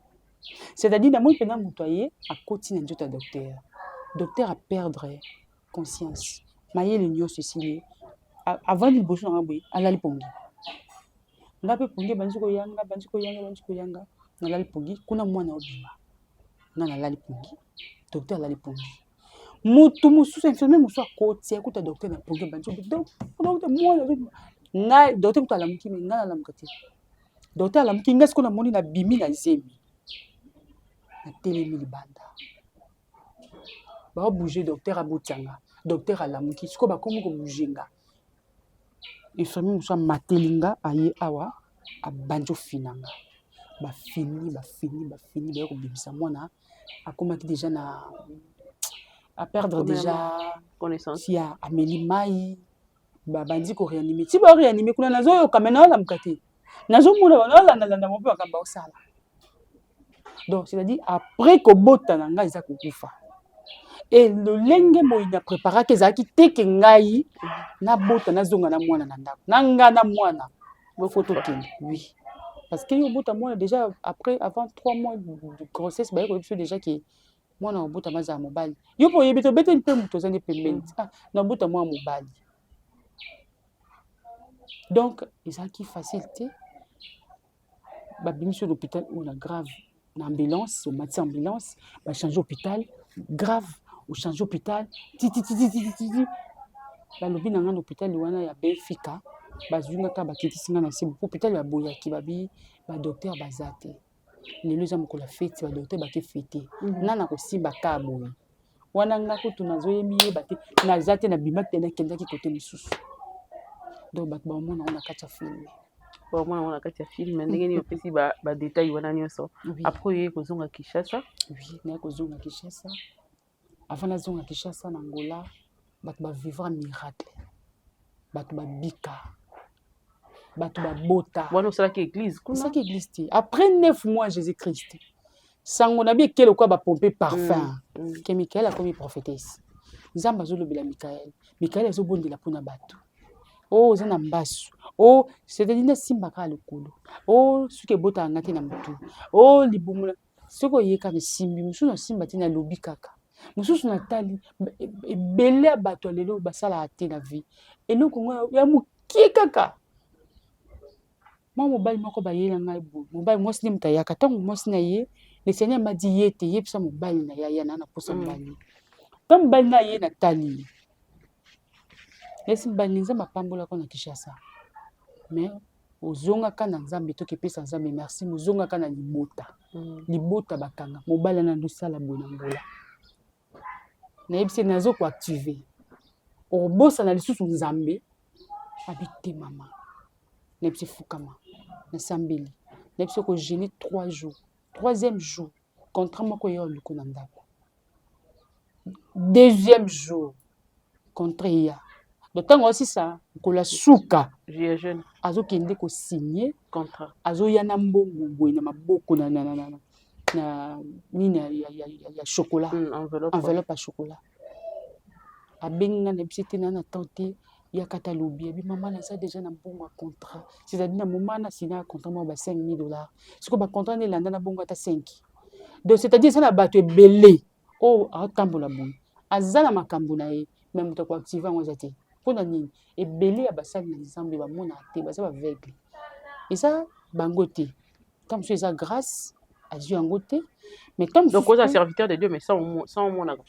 C'est-à-dire namoni mpenza moto aye akoti na nzoto ya docteur, docteur aperdre conscience, mayele nyonso esili. Avandi liboso na nga boye, alali pongi. Nga mpe pongi ebandi koyanga, bandi koyanga, bandi koyanga. Nalali pongi kuna, mwana obima, nga nalali pongi, docteur alali pongi. Motu mosusu, infirmier mosusu akoti, akuta docteur na pongi, ebandi docteur, mwana ngai. Docteur kutu alamuki, mais ngai nalamuka te. Docteur alamuki, ngai sikoyo namoni nabimi na zemi, natelemi libanda, baobouger docteur, abotianga. Docteur alamuki, sikoyo bakomi kobouger nga. Infirmier mosusu amateli nga, aye awa, abandi ofina nga. Bafini, bafini, bafini, baye kobimisa mwana. Akomaki déjà na aperdre déjà connaissance. Ya ameli mai, babandi koréanimer. Ti baoréanimer kuna, nazoyoka, mais naolamuka te, nazomona, naolandalanda mo mpe makambo baosala. Donc c'est-à-dire après kobota na ngai eza kokufa. E lolenge boye na préparaki, ezalaki teke ngai nabota, nazonga na mwana na ndako na nga na mwana, faut tokende. Oui, parce que yo obota mwana déjà après, avant 3 mois de grossesse, baye koyebi biso déjà ke mwana obotama azala mobali. Yo mpo oyebi te, obeteli mpe moto oza nde pembeni. Ah, nabota mwana mobali. Donc ezalaki facile te. Babimisi yo na hôpital oyo na grave, na ambulance, omati ambulance, bachange hôpital, grave, ochange hôpital, titititititi. Balobi na nga na hôpital wana ya Benfica, bazwi nga kaka, bakitisi nga na se. Hôpital baboyaki, babi badocteur baza te, lelo eza mokolo ya feti, badocteur bake fêter. Nga na kosimba ka boye wana, nga kutu nazoyemi yeba te, naza te, nabimaki te, nakendaki kote mosusu. Donc bato bamona ngo na kati ya film. Bamona yango na kati ya film, ndenge nini opesi badétail wana nyonso. Après, oye kozonga Kinshasa? Oui, naye kozonga Kinshasa. Avant nazonga Kinshasa, na Angola bato bavivre miracle, bato babika, bato babota. Wana osalaki église kuna? Osalaki église te. Après 9 mois, Jésus Christ, sango na bi ekele lokola bapompe parfum ke Mikael akomi prophétesse. Nzambe azolobela Mikael, Mikael azobondela mpona bato o oza na mbasu o, c'est-à-dire nasimba kaka lokolo o, soki ebotaka nga te na motu o libumu, soki oyeka na esimbi mosusu, nasimba te, nalobi kaka mosusu, natali ebele ya bato ya lelo basalaka te na vie. Eloko ngo ya mokie kaka, mwa mobali moko bayela ngai boye, mobali mwasi nde moto ayaka. Ntango mwasi na ye, le Seigneur m'a dit ye te yebisa mobali na ye aya na posa. Mobali, ntango mobali na ye, natali ye, esi mobali, Nzambe apambolaka na Kinshasa, mais ozongaka na Nzambe, tokepesa Nzambe merci, mozongaka na libota. Libota bakanga mobali wana, ndosala boye na Ngola, nayebisi nazo koactiver, okobosana lisusu Nzambe. Abi te mama, nayebisi fukama, nasambeli, nayebisi okojeûner 3 jours, troisième jour contrat moko eya oluku na ndako, deuxième jour contrat eya. Donc ntango osisa mokolo ya suka azokende kosigne contrat, azoya na mbongo boye na maboko na nini ya chocolat, enveloppe ya chocolat. Abengi nga, nayebisi te na temps te, yaka ta lobi. Abi mama, naza déjà na mbongo ya contrat, c'est-à-dire na moment na signa ya contrat moko ba 5000 $. Sikoyo bacontrat nde elanda na bongo ata 5. Donc c'est-à-dire eza na bato ebele oyo aotambola boye, aza na makambo na ye, mais moto akoactiver yango eza te. Mpona nini? Ebele ya basali na Nzambe bamonaka te, baza baaveugle, eza bango te. Ntango mosusu eza grâce, azwi yango te, mais ntango Donc oza serviteur de Dieu, mais sans omonaka.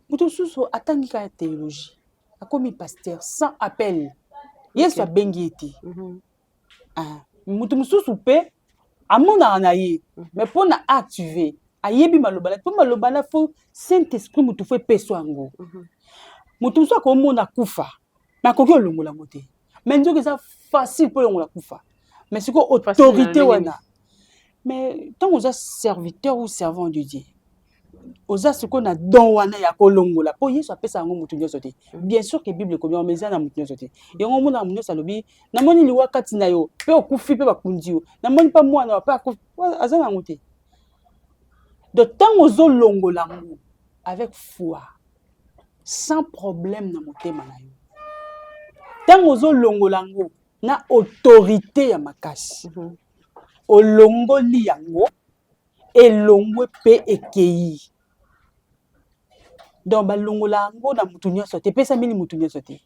Moto mosusu atangi kaka théologie, akomi pasteur sans appel, Yesu abengi ye te. Ah, moto mosusu mpe amonaka na ye, mais mpona activer, ayebi maloba na mpo maloba na faut Saint Esprit, motu faut epesa yango. Moto mosusu akomona kufa, mais akoki olongola yango te. Mais nzoki eza facile mpo olongola kufa, mais sikoyo autorité wana. Mais ntango oza serviteur ou servant de Dieu, oza sikoyo na don wana ya kolongola, mpo Yesu apesa yango motu nyonso te. Bien sûr ke Bible ekomi yango, mais eza na motu nyonso te. Yango omonaka motu nyonso alobi: "Namoni liwa kati na yo," mpe okufi, mpe bakundi yo. "Namoni mpa mwana mpe akufi," aza na yango te. Donc ntango ozolongola yango avec foi, sans problème na motema na yo, ntango ozolongola yango na autorité ya makasi, olongoli yango, elongwe mpe ekei. Donc balongola yango na motu nyonso te, epesameli motu nyonso te.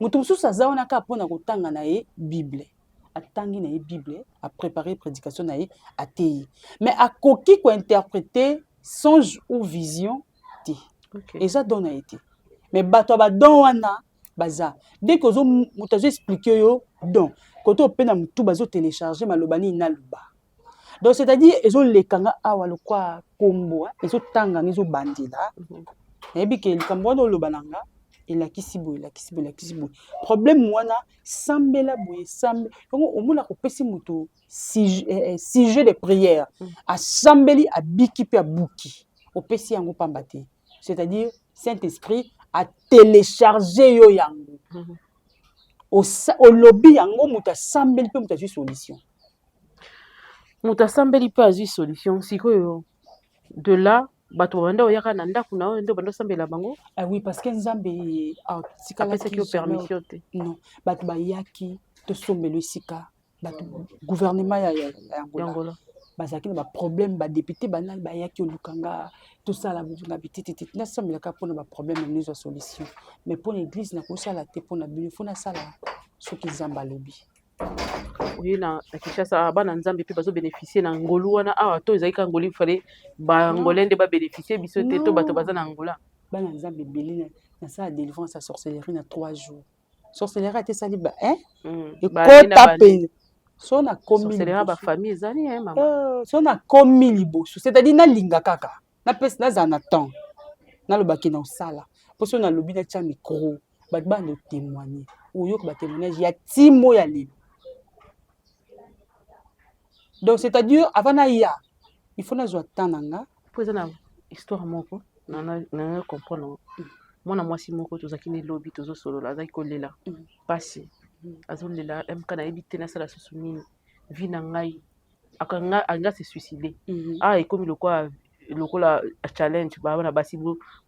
Motu mosusu aza wana kaka mpona kotanga na ye Bible, atangi na ye Bible, apréparé prédication na ye, ateyi, mais akoki kointerpréter songe ou vision te. Eza don na ye te. Mais bato ya badon wana baza, dès que moto azoexpliquer yo don, kote ope na motu bazotélécharge maloba nini naloba. Donc c'est-à-dire ezolekanga awa lokwa kombo ezotanganga, ezobandela. Nayebi ke likambo wana oloba na nga elakisi boye, elakisi boye, elakisi boye, problème wana, sambela boye, sambe yango. Omonaka opesi moto sujet de prière, asambeli, abiki mpe abuki. Opesi yango pamba te, c'est-à-dire Saint Esprit atélécharge yo yango. Olobi yango, moto asambeli mpe moto azwi solution. Moto asambeli mpe azwi solution. Sikoyo de là, bato babanda oyaka na ndako na oyo nde obanda osambela bango? Ah oui, parce que Nzambe apesaki yo permission te. Non, bato bayaki tosombela esika, bato gouvernement ya Angola bazalaki na baproblème, badéputé banani bayaki oluka nga tosala nga bitititi, nasambelaka mpona baproblème na nyonso ya solution. Mais mpona église nakosala te, mpona bino faut nasala soki Nzambe alobi. Oye na Kinshasa, bana Nzambe mpe bazobénéficie na ngolu wana awa to ezalaki kaka ngolu, fale baangolais nde babénéficie, biso te to bato baza na Angola? Bana Nzambe ebele. Nasala délivrance ya sorcellerie na 3 jours. Sorcellerie ate esali ba ekota pene so nakomi bafamille ezali. So nakomi liboso, c'est-à-dire nalinga kaka napesi, nazala na temps, nalobaki na osala mpo so nalobi, natya micro, bato banda otémoigne, oyoka batémoignage ya timo ya lelo. Donc c'est-à-dire avant naya, il faut nazwa temps na nga. Mpo eza na histoire moko na comprendre. Mwana mwasi moko tozalaki na elobi, tozosolola, azalaki kolela mpasi, azolela: "Mk, nayebi te nasala susu nini, vie na ngai." Alinga se suicide. Ah, ekomi lokola challenge. Bana basi,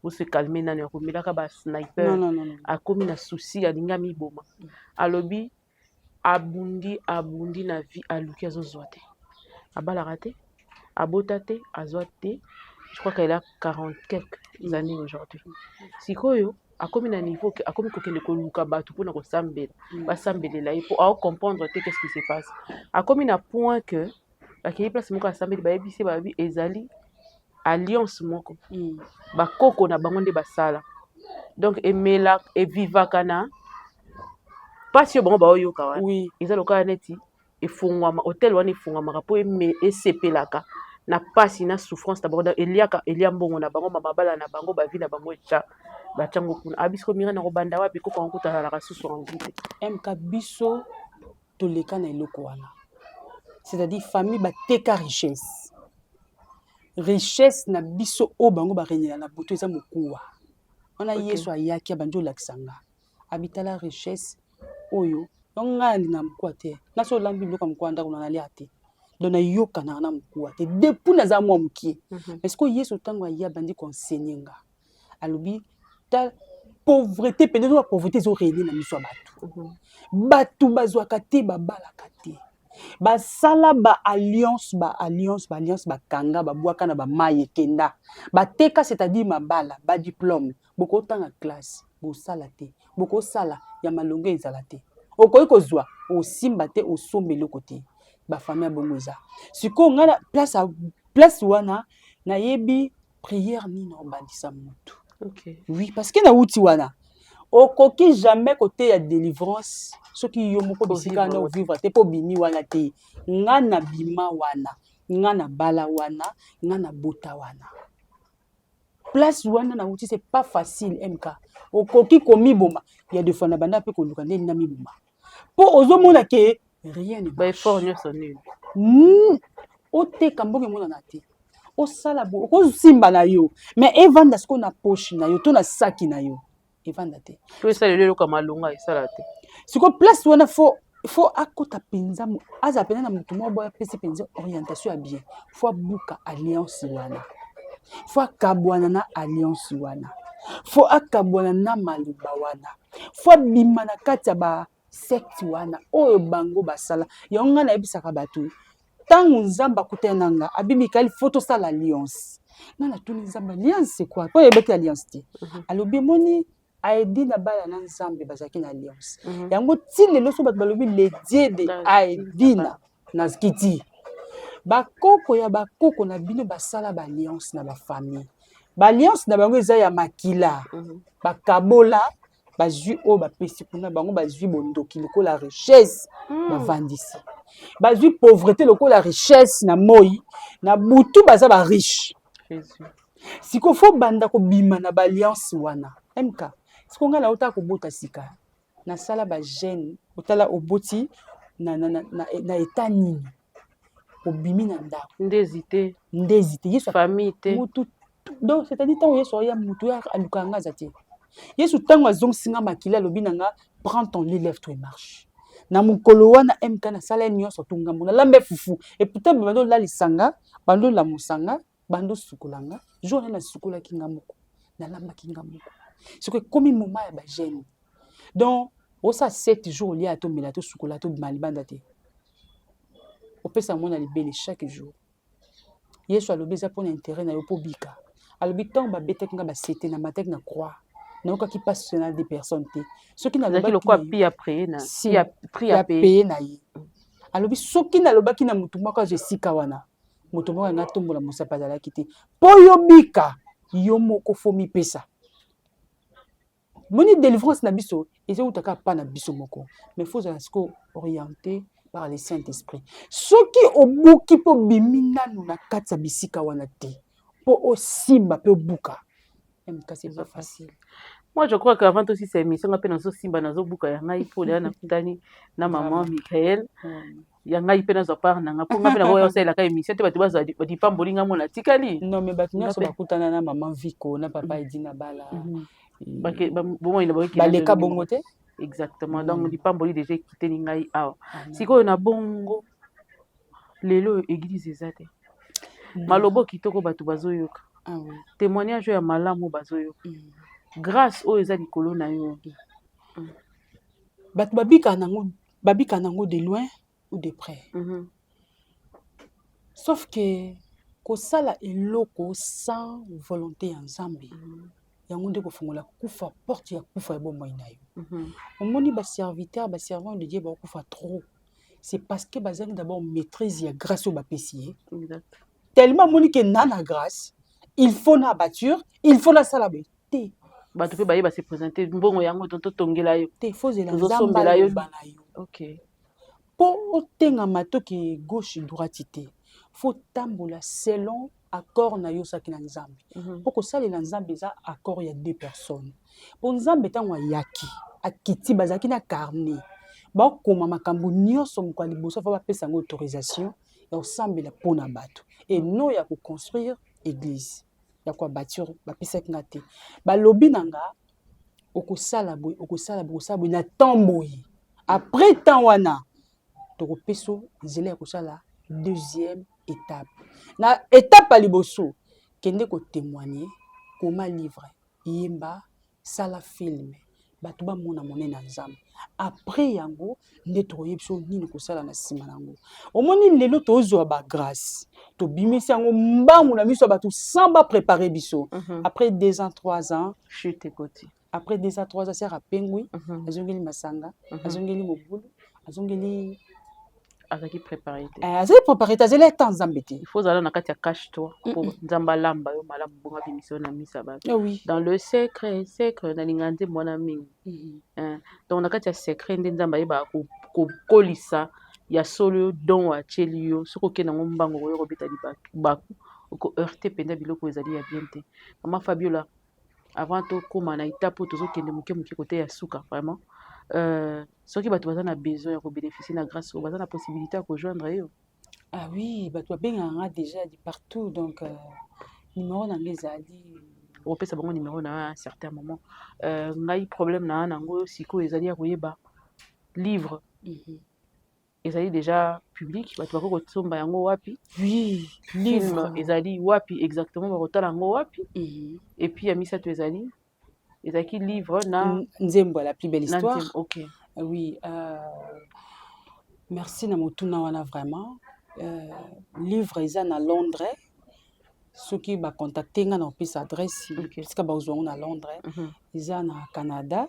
bose calme nano ya komelaka basniper. Akomi na souci, alingi amiboma. Alobi abundi, abundi na vie, aluki, azozwa te, abalaka te, abota te, azwa te. Je crois qu'elle a 40 quelques années aujourd'hui. Sikoyo akomi na niveau akomi kokende koluka bato mpona kosambela, basambelela ye mpo acomprendre te qu'est-ce qui se passe. Akomi na point que bakei place moko, asambeli, bayebisi ye, bayebi ezali alliance moko bakoko na bango nde basala. Donc emela evivaka na mpasi oyo bango baoyoka wana. Eza lokola neti efungwama, hotel wana efungwamaka mpo esepelaka na mpasi na souffrance na bango. Eliaka, elia mbongo na bango, bamabala na bango, bavie na bango, etya batyango kuna. Abisiko mire na kobanda wapi? Koko yango kuta azalaka susu envie te. Mk, biso toleka na eloko wana, c'est-à-dire famille bateka richesse, richesse na biso oyo bango barenyela na butu eza mokuwa wana. Yesu ayaki, abandi olakisa nga, abitala richesse oyo. Donc ngai alinga mokuwa te. Nga so olambi biloko ya mokuwa, ndako na nalia te. Donc nayokanaka na mokuwa te depuis naza mwa mokie. Parce que Yesu, ntango aye, abandi koenseigner nga, alobi ta pauvreté mpenza, ezoba pauvreté ezorégner na miso ya bato. Bato bazwaka te, babalaka te, basala baalliance, baalliance, baalliance, bakanga, babwaka na bamai, ekenda, bateka, c'est-à-dire mabala, badiplôme, bokotanga classe, bosala te, bokosala ya malongo ezala te, okoki kozwa osimba te, osomba eloko te. Bafamille ya bongo eza. Sikoyo ngai na place, place wana nayebi prière nini obandisa motu. Oui, parce que nauti wana, okoki jamais koteya délivrance soki yo moko bisika wana ovivre te, mpo obimi wana te. Nga na bima wana, nga na bala wana, nga na bota wana, place wana nauti, c'est pas facile. Mk, okoki komiboma ya deux fois. Na banda mpe koluka ndeni na miboma, mpo ozomona ke rien ne baeffort nyonso nini. Oteka mbongo emonana te, osala bo okosimba na yo, mais evanda sikoyo na poche na yo to na saki na yo, evanda te. To esala eloko ya malonga esala te. Sikoyo place wana faut akota mpenza, azala mpenza na motu moko boye apesi mpenza orientation ya bien. Faut abuka alliance wana, faut akabwana na alliance wana, faut akabwana na maloba wana, faut abima na kati ya basecte wana oyo bango basala yango. Ngai nayebisaka bato, ntango Nzambe akutani na nga, abi: "Mikael, faut tosala alliance." Ngai natuni Nzambe: "Alliance, c'est quoi?" Mpo oyebaki alliance te. Alobi: "Emoni Aedina bala na Nzambe bazalaki na alliance." Yango ti lelo so bato balobi le Dieu de Aedina na kiti, bakoko ya bakoko na bino basala baalliance na bafamille. Baalliance na bango eza ya makila. Bakabola, bazwi oyo bapesi kuna, bango bazwi bondoki lokola richesse, bavandisi, bazwi pauvreté lokola richesse na moi, na butu baza bariche. Sikoyo faut banda kobima na baalliance wana. Mk, sikoyo ngai nauta kobota sika, nasala bajeûne. Otala, oboti na eta nini, obimi na ndako. Ndezi te. Ndezi te. Yesu famille te. Mutu, donc c'est-à-dire ntango Yesu aya, mutu oyo alukaka nga aza te. Yesu, ntango azongisi nga makili, alobi na nga: "Prends ton lit, lève toi et marche." Na mokolo wana, mk, nasala ye nyonso, tungambo, nalambe fufu, et pourtant bando olalisa nga, bando olamusa nga, bando osukola nga. Jour wana nasukolaki nga moko, nalambaki nga moko. Soki ekomi moment ya bajeûne, donc osala 7 jours, olia, tomela, tosukola, tobima libanda te, opesa mwana libele chaque jour. Yesu alobi eza mpona intérêt na yo mpo bika. Alobi ntango babetaki nga basete na mataki na croix, nayokaki mpasi na de personne te. Soki Nalobaki paye na ye, alobi soki nalobaki na motu moko azwa esika wana, moto moko anga atombola mosapi azalaki te. Mpo yo bika, yo moko faut mipesa. Moni délivrance na biso ezowutaka pa na biso moko, mais faut ozala sikoyo orienté par le Saint Esprit. Soki obuki mpo obimi nanu na kati ya bisika wana te, mpo osimba mpe obuka, kasi eza facile. Moi, je crois qu'avant aussi cette émission, nga mpe nazosimba, nazobuka ya ngai mpo leya nakutani na mama Michael. Ya ngai mpe nazwa part na nga, mpo nga mpe nakoya osalelaka émission te, bato bazwa lipamboli, nga mona tikali. Non, mais bato nyonso bakutana na mama Viko na papa Edina Bala. Bomoi na baleka bongo te. Exactement. Donc lipamboli déjà ekiteli ngai awa. Sikoyo na bongo, lelo oyo église eza te, maloba kitoko bato bazoyoka, témoignage oyo ya malamu bazoyoka, grâce oyo eza likolo na yo. Bato babika nango, babika nango de loin ou de près, sauf que kosala eloko sans volonté ya Nzambe, yango nde kofongola kufa, porte ya kufa ya bomoi na yo. Omoni, baserviteur, baservant de Dieu bakokufa trop, c'est parce que bazangi d'abord maîtrise ya grâce oyo bapesi ye. Tellement amoni ke na grâce, il faut na abatture, il faut nasala boye te. Bato mpe bayeba se présenter, mbongo yango totongela yo. Te, fozela Nzambe aloba na yo. Mpo otengama toke gauche, droite te, faut tambola selon accord na yo osaki na Nzambe. Mpo kosalela Nzambe eza accord ya deux personnes. Mpo Nzambe, ntango ayaki, akiti, bazalaki na carnet, bakoma makambo nyonso. Moko ya liboso, fa bapesa yango autorisation ya kosambela mpona bato et non ya koconstruire église, ya koabattre. Bapesaki nga te, balobi na nga: okosala boye, okosala boye, okosala boye na temps boye. Après temps wana, tokopesa nzela ya kosala deuxième étape. Na étape ya liboso, kende kotémoigner, koma livre, yemba, sala film, bato bamona monene ya Nzambe. Après yango nde tokoyebi biso nini kosala na nsima nango. Omoni, lelo tozwa bagrâce, tobimisi yango mbangu na miso ya bato sans baprépare biso. Après 2 ans, 3 ans, chute ekoti. Après 2 ans, 3 ans, sœur apengwi, azongeli masanga, azongeli mobulu, azongeli. Azalaki préparé te. Azali préparé te, azali ata Nzambe te. Il faut ozala na kati ya cache toi mpo Nzambe alamba yo malamu, bongo abimisa yo na miso ya bato. Ah oui. Dans le secret, secret, nalinga nzembo wana mingi. Donc na kati ya secret nde Nzambe ayebaka kokolisa ya solo yo don atieli yo. Soki okende yango mbango, okoya kobeta libaku, okoheurter mpenza biloko ezali ya bien te. Mama Fabiola, avant tokóma na étape oyo tozokende moke moke kote ya suka, vraiment, soki bato baza na besoin ya kobénéficie na grâce oyo, baza na possibilité ya kojoindre yo? Ah oui, bato babengaka nga déjà de partout. Donc numéro na nga ezali. Okopesa bango numéro na yo à un certain moment. Ngai problème na nga nango sikoyo ezali ya koyeba livre ezali déjà public, bato bakoki kosomba yango wapi? Oui. Film livre ezali wapi exactement, bakotala yango wapi? Et puis ya misato ezali, ezalaki livre na Nzembo ya La plus belle na histoire. Nzembo, ok. Oui, merci na motuna wana vraiment. Livre eza na Londres. Soki bacontacte nga, na kopesa adresse esika bazwa yango na Londres. Eza na Canada,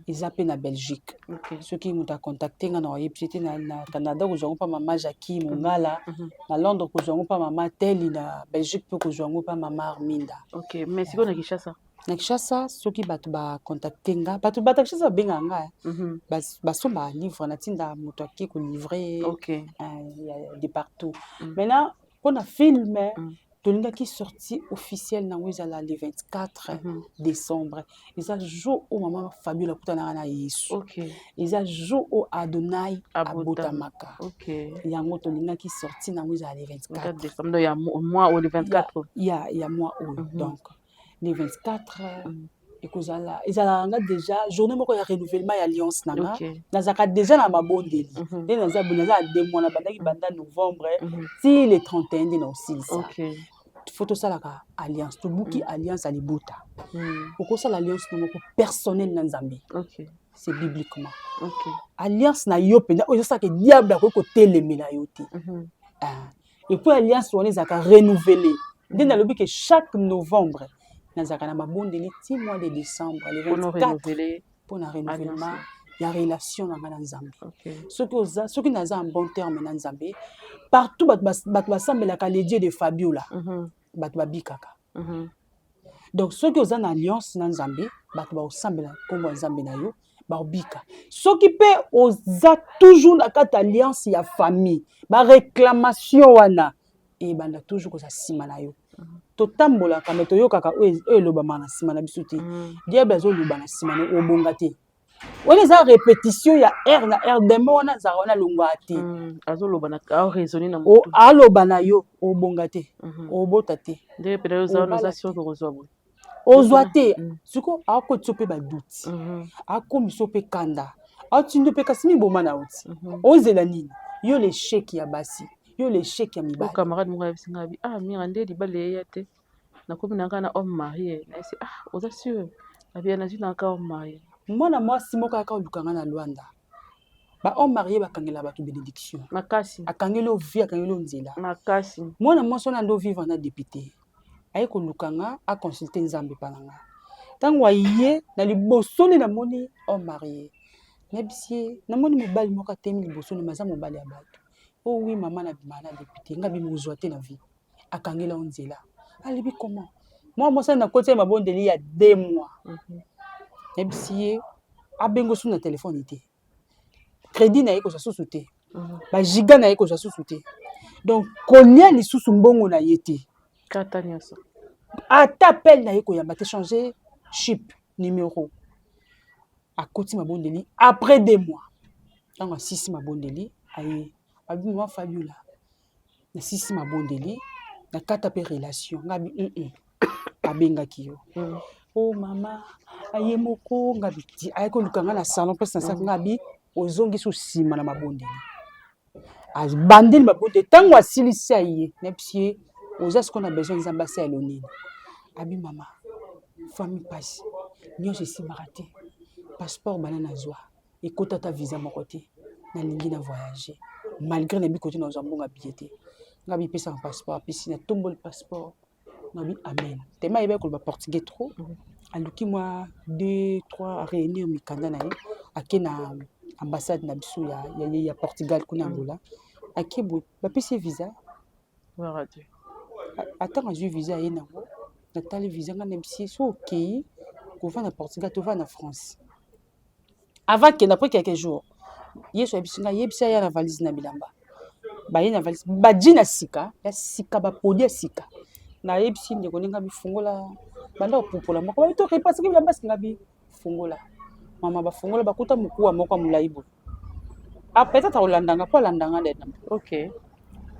eza mpe na Belgique. Soki moto acontacte nga, na koyebisa te na Canada kozwa yango mpa mama Jacki Mongala, na Londres kozwa yango mpa mama Teli, na Belgique mpe kozwa yango mpa mama Arminda. Ok, mais sikoyo na Kinshasa? Na Kinshasa, soki bato bacontacte nga, bato ya Kinshasa babengaka nga, basombaka livre, natinda moto ake kolivre de partout. Maintenant, mpona film, tolingaki sortie officielle nango ezala le 24 décembre. Eza jour oyo mama Fabiola akutanaka na Yesu. Eza jour oyo Adonai Abotama. abotamaka. Yango tolingaki sortie nango ezala le 24 24 décembre, donc ya mois oyo, le 24. Ya mois oyo. Donc le 24 ekozala, ezalaka nga déjà journée moko ya renouvellement ya alliance na nga. Nazalaka déjà na mabondeli. Nde naza boye, naza na 2 mois, nabandaki banda novembre ti le 31 nde na osilisa. Faut tosalaka alliance, tobuki alliance ya libota. Okosala alliance na moko personnel na Nzambe. C'est bibliquement. Alliance na yo mpenza oyo ezosalaka diable akoki kotelemela yo te. Ah. Et puis alliance wana ezalaka renouvelé. Nde nalobi ke chaque novembre nazalaka na mabondeli ti mois de décembre, le mpona 24, renouveler mpona renouvellement alliance. Ya relation na ngai na Nzambe. Soki oza, soki naza en bon terme na Nzambe, partout bato basambelaka le Dieu de Fabiola, bato babikaka. Donc soki oza na alliance na Nzambe, bato bakosambela nkombo ya Nzambe na yo, bakobika. Soki mpe oza toujours na kati ya alliance ya famille, baréclamation wana ebanda toujours koza nsima na yo. Totambolaka, me toyokaka oyo elobamaka na nsima na biso te. Diable azoloba na nsima na yo, obonga te. Wana eza répétition ya r na r. Demo wana azalaka wana, alongwaka te. Azoloba na aoraisonne na motu. Aloba na yo, obonga te, obota te. Ndenge mpena oza wana, oza Obala sûr kozwa boye. Ozwa te. Sikoyo akotisa mpe badoutes, akomisa mpe kanda, atindi mpe kasi miboma na yo ti. Ozela nini? Yo l'échec ya basi, yo l'échec ya o mibali. Camarade moko ayebisi ngai abi: "Ah Mira, nde libala eya te, nakomi na ngai na homme marié." Nayesi: "Ah, oza sûr?" Abi: "Nazwi na kaka homme marié." Mwana mwasi moko ayaka oluka nga na Lwanda. Bahomme marié bakangela bato bénédiction. Makasi. Akangeli yo vie, akangeli yo nzela. Makasi. Mwana mwasi wana nde ovivre na député, aye koluka nga, aconsulte Nzambe epa na nga. Ntango aye na liboso nde namoni homme marié, nayebisi ye: "Namoni mobali moko atemi liboso nde aza mobali ya bato." "O oui mama, na bima na député." Nga bimi ozwa te na vie, akangela yo nzela. Alobi: "Comment?" Mwana mwasi wana, nakoti ye mabondeli ya 2 mois. Nayebisi ye abengo su na telefone te, crédit na ye kozwa susu te, bagiga na ye kozwa susu te, donc kolia lisusu mbongo na ye te. Kata nyonso. Ata appel na ye koyamba te, changer chip numéro. Akoti mabondeli. Après 2 mois, ntango asisi mabondeli, aye, abi: "Mama Fabiola, nasisi mabondeli, nakata mpe relation." Nga bi abengaki yo. "O mama, aye moko." Nga bi ti aye koluka nga na salon mpesi nasaki. Nga bi ozongisi nsima na mabondeli, abandeli mabondeli. Ntango asilisi, aye, nayebisi ye: "Oza sikoyo na besoin Nzambe asalela nini?" Abi: "Mama, famille mpasi nyonso esimbaka te, passeport bana nazwa ekota ata visa moko te, nalingi na voyage malgré nayebi kote nazwa mbongo ya billet te." Nga bipesaka passeport, apesi, natomboli passeport, nabi amen. Tema ayebaki koloba portugais trop, aluki mwa 2 3, aréunir mikanda na ye, ake na ambassade na biso ya Portugal kuna, Angola. Ake boye, bapesi ye visa. Gloire à Dieu. Atango azwi visa, aye nango, natali visa. Ngai nayebisi ye: "So okei kovanda na Portugal, tovanda na France." Avant kende, après quelques jours, Yesu ayebisi ngai: "Yebisa ya na valise na bilamba." Baye na valise, baji na sika ya sika, baproduit ya sika. Nayebisi ndeko ndenge bifungola, banda kopupola moko, babi torepasaki bilamba sika. Bi fungola mama, bafungola, bakuta mokuwa moko ya molai boye. Ah, peut-être akolandanga mpo alandanga nde.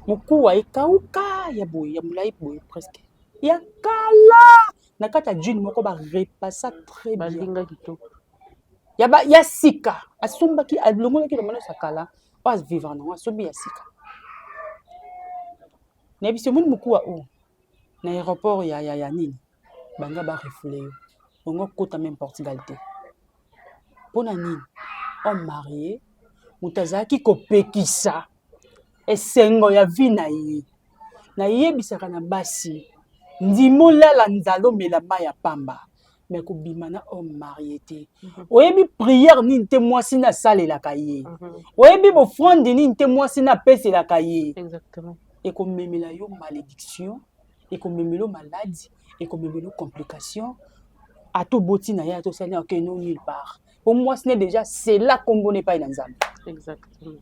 Mokuwa ekauka ya boye, ya molai boye, presque ya kala, na kati ya jean moko barepasa très bien. Balinga kitoko. Ya sika asombaki, alongolaki elongo nyonso ya kala oyo avivre nango, asombi ya sika. Nayebisi: "Omoni mokuwa oyo, na aéroport ya nini, banga barefouler yo, bongo kota même Portugal te." Mpona nini? Homme marié, moto azalaki kopekisa esengo ya vie na ye. Nayebisaka na basi: ndima olala nzala, omela mai ya pamba, me kobima na homme marié te. Oyebi prière nini te mwasi na asalelaka ye, oyebi bofrande nini te mwasi na apeselaka ye. Ekomemela yo malédiction, ekomemela yo maladie, ekomemela yo complication. Ata oboti na ye, ata osali, okende nulle part, po mwasi ne déjà sela nkombo na epai na Nzambe. Exactement.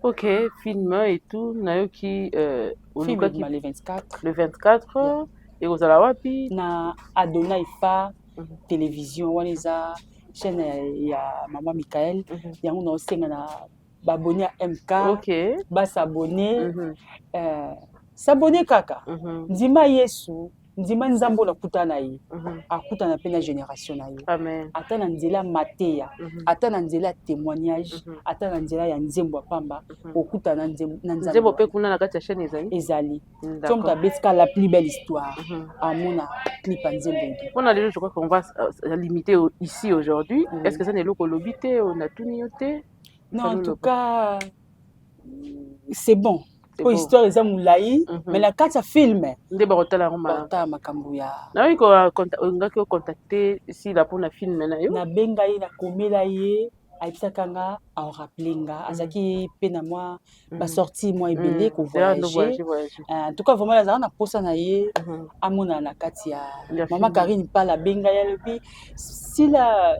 Ok, film et tout, nayoki Film olukaki. Le 24. Le 24, ekozala wapi? Na Adonai Fa Télévision. Wana eza chaîne ya mama Michael. Yango naosenga na baabonnés ya MK bas'abonner. S'abonner kaka. Ndima Yesu, ndima Nzambe oyo akuta na ye, akutana mpe na génération na ye. Amen. Ata na nzela ya mateya, ata na nzela ya témoignage, ata na nzela ya nzembo ya pamba, okutana na Nzambe. Nzembo mpe kuna na kati ya chaîne ezali? Ezali. So moto abetika La Plus Belle Histoire, amona clip ya nzembo ebi. Mpona lelo, je crois qu'on va limiter ici aujourd'hui. Oui. Est ce que eza na eloko olobi te, natuni yo te? Non, en Fallait tout oloba. cas c'est bon. C'est Po bon. histoire eza molai, mais na kati ya film nde bakotala yango malamu. Batala makambo ya Nayoki olingaki ocontacte Sila mpona film na yo. Nabenga ye, nakomela ye, ayebisaka nga aorappeler nga. Azalaki mpe na mwa basortie mwa ebele, kovoyage. Voyage, voyage. En tout cas vraiment nazalaka na posa na ye amonana na kati ya Ya mama film. Karine Pala abenga ye, alobi: "Sila,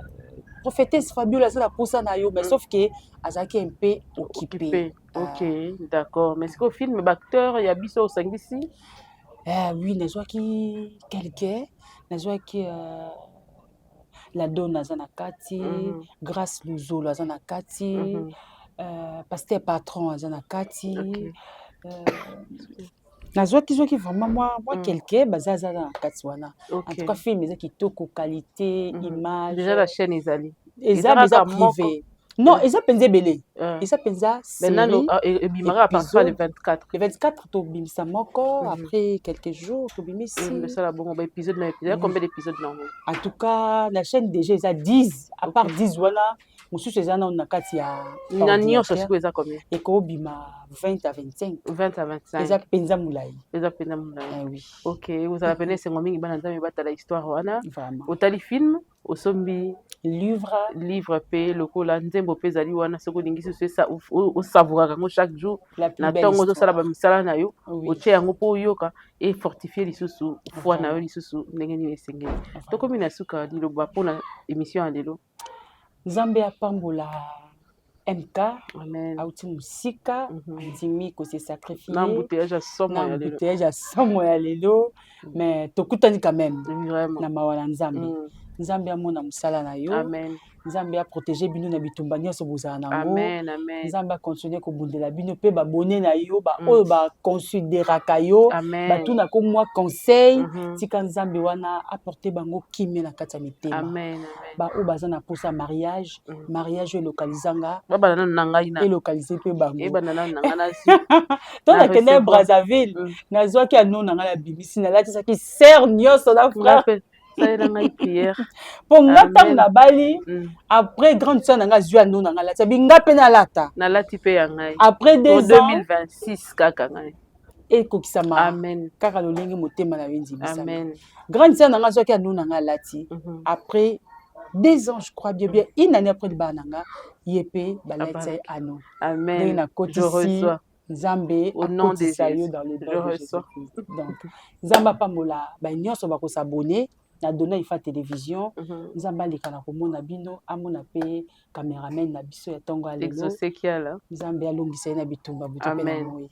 prophétesse Fabiola aza na posa na yo." Mais sauf que azalaki un peu occupé. Occupé. Ok, d'accord. Mais sikoyo film, baacteur ya biso osangisi? Oui, nazwaki quelqu'un, nazwaki La Dona aza na kati, Grâce Luzolo aza na kati, pasteur Patron aza na kati. Nazwaki zwaki vraiment mwa quelque baza aza na kati wana. En tout cas, film eza kitoko, qualité image. Déjà la chaîne ezali? Eza eza privé. Non, eza mpenza ebele, eza mpenza. Série ebimaka à partir le 24? Le 24 tobimisa moko, après quelques jours tobimisi. Esala bongo baépisode na épisode, combien d'épisode nango? En tout cas, na chaîne déjà eza 10. À part 10 wana, mosusu eza nano na kati ya Na nyonso sikoyo eza combien? Ekobima 20 à 25. 20 à 25. Eza mpenza molai. Eza mpenza molai. Oui. Ok, ozala pene esengo mingi, bana Nzambe batala histoire wana. Otali film, osombi livre. Livre mpe lokola nzembo mpe ezali wana. Soki olingi susu osavouraka yango chaque jour na ntongo, ozosala bamisala na yo, otie yango mpo oyoka, efortifie lisusu foi na yo lisusu ndenge nini esengeli. Tokomi na suka. Liloba mpona émission ya lelo? Nzambe apambola MK. Auti mosika, andimi kose sacrifier na embouteillage ya somo ya lelo. Embouteillage ya somo ya lelo, mais tokutani quand même na mawa na Nzambe. Nzambe amona mosala na yo. Nzambe aprotege bino na bitumba nyonso bozala nango. Nzambe akontinue kobundela bino mpe babone na yo, baoyo baconsideraka yo, batunako mwa conseil. Tika Nzambe wana aporte bango kimia na kati ya mitema. Baoyo baza na mposa mariage, mariage oyo elokalizanga. Babanda nanu na ngai na Elokalize mpe bango. Ebanda nanu na ngai na To nakende Brazzaville, nazwaki anneau na ngai, nabimisi, nalatisaki sœur nyonso na frère. Salela ngai prière. Mpo nga ntango nabali, après grande sœur na ngai azwi anneau na ngai, alati, abi nga mpe nalata. Nalati mpe ya ngai. Après 2 ans. 2026 kaka ngai. Ekokisama. Amen. Kaka lolenge motema na yo endimisami. Grande sœur na ngai azwaki anneau na ngai, alati. Après 2 ans, je crois bien, bien une année après libala na nga, ye mpe balatisa ye anneau. Ndenge nakotisi, Nzambe akotisa yo dans le nom de Jésus-Christ. Donc Nzambe apambola banyonso bakosabone na Dona Ifa Télévision. Nzambe aleka na komona bino, amona mpe cameraman na biso ya ntongo ya lelo. Nzambe alongisa ye na bitumba butu mpe na moi.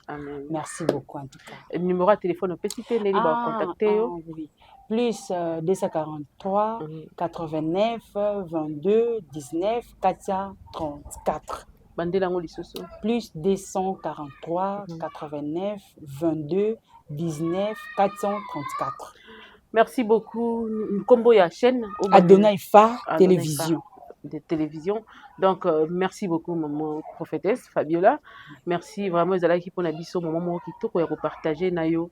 Merci beaucoup en tout cas. Numéro ya téléphone opesi te, ndenge bacontacte yo? Oui, plus 243 89 22 19 434. Bandela yango lisusu. Plus 243 89 22 19 434. Merci beaucoup. Nkombo ya chaîne? Adonai Fa Télévision. De télévision. Donc merci beaucoup, maman prophétesse Fabiola. Merci vraiment. Ezalaki mpona biso moment moko kitoko ya kopartage na yo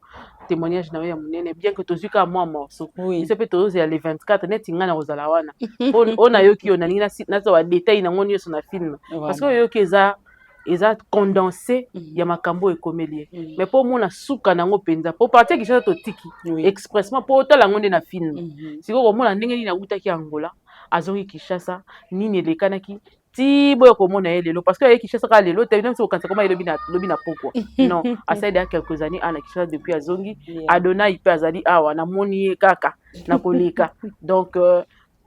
témoignage na yo ya monene, bien que tozwi kaka mwa morceau. Biso mpe tozozela le 24. Neti ngai na kozala wana, oyo nayoki yo, nalingi nazwa badetail nango nyonso na film, parce que oyoki eza condensé ya makambo oyo ekomeli ye. Mais mpo omona suka nango mpenza, po partie ya Kinshasa totiki expressement mpo otala yango nde na film. Sikoyo komona ndenge nini awutaki Angola, azongi Kinshasa, nini elekanaki ti boya komona ye lelo, parce que aye Kinshasa kaka lelo te. Biso kokanisa koma ye lobi na pokwa. Non, asali deya quelques années awa na Kinshasa depuis azongi. Adonai mpe azali awa, namoni ye kaka na koleka. Donc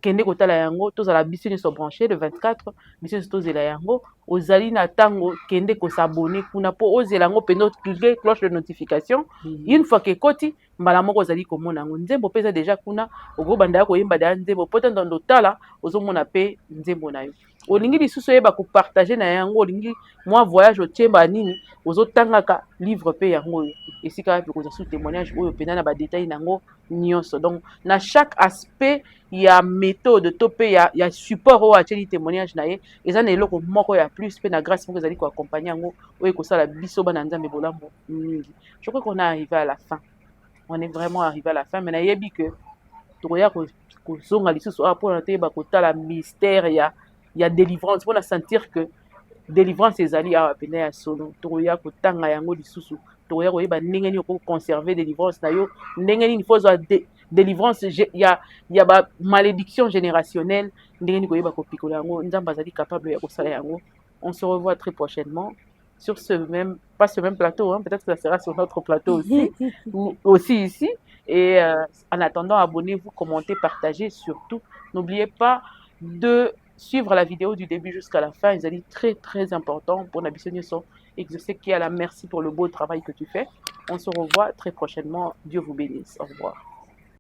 kende kotala yango, tozala biso nyonso branché le 24, biso nyonso tozela yango. Ozali na ntango, kende kosabone kuna mpo ozela yango mpenza, oclique cloche de notification. Une fois ke ekoti, mbala moko ozali komona yango. Nzembo mpe eza deja kuna, okobanda ya koyemba deya nzembo mpo te ndondo otala, ozomona mpe nzembo na yo. Olingi lisusu oyeba kopartage na yango, olingi mwa voyage, otiemba nini, ozotangaka livre mpe yango oyo esika wapi kozwa su témoignage oyo mpenza na badetail nango nyonso. Donc na chaque aspect ya méthode to mpe ya support oyo atieli témoignage na ye, eza na eloko moko ya plus mpe na grâce moko ezali koaccompagne yango, oyo ekosala biso bana Nzambe bolamu mingi. Je crois qu'on est arrivé à la fin, on est vraiment arrivé à la fin, mais nayebi que tokoya kozonga lisusu awa mpona toyeba kotala mystère ya délivrance, mpona sentir que délivrance ezali awa mpenza ya solo. Tokoya kotanga yango lisusu, tokoya koyeba ndenge nini okoconserve délivrance na yo, ndenge nini fo ozwa délivrance ya bamalédiction générationnelle, ndenge nini koyeba kopikola yango. Nzambe azali capable ya kosala yango. On se revoit très prochainement sur ce même, pas ce même plateau, hein, peut-être que ça sera sur notre plateau aussi, ou aussi ici. Et en attendant, abonnez-vous, commentez, partagez surtout. N'oubliez pas de suivre la vidéo du début jusqu'à la fin. Ils très très important pour na biso nyonso. Exaucé qui a la merci pour le beau travail que tu fais. On se revoit très prochainement. Dieu vous bénisse. Au revoir.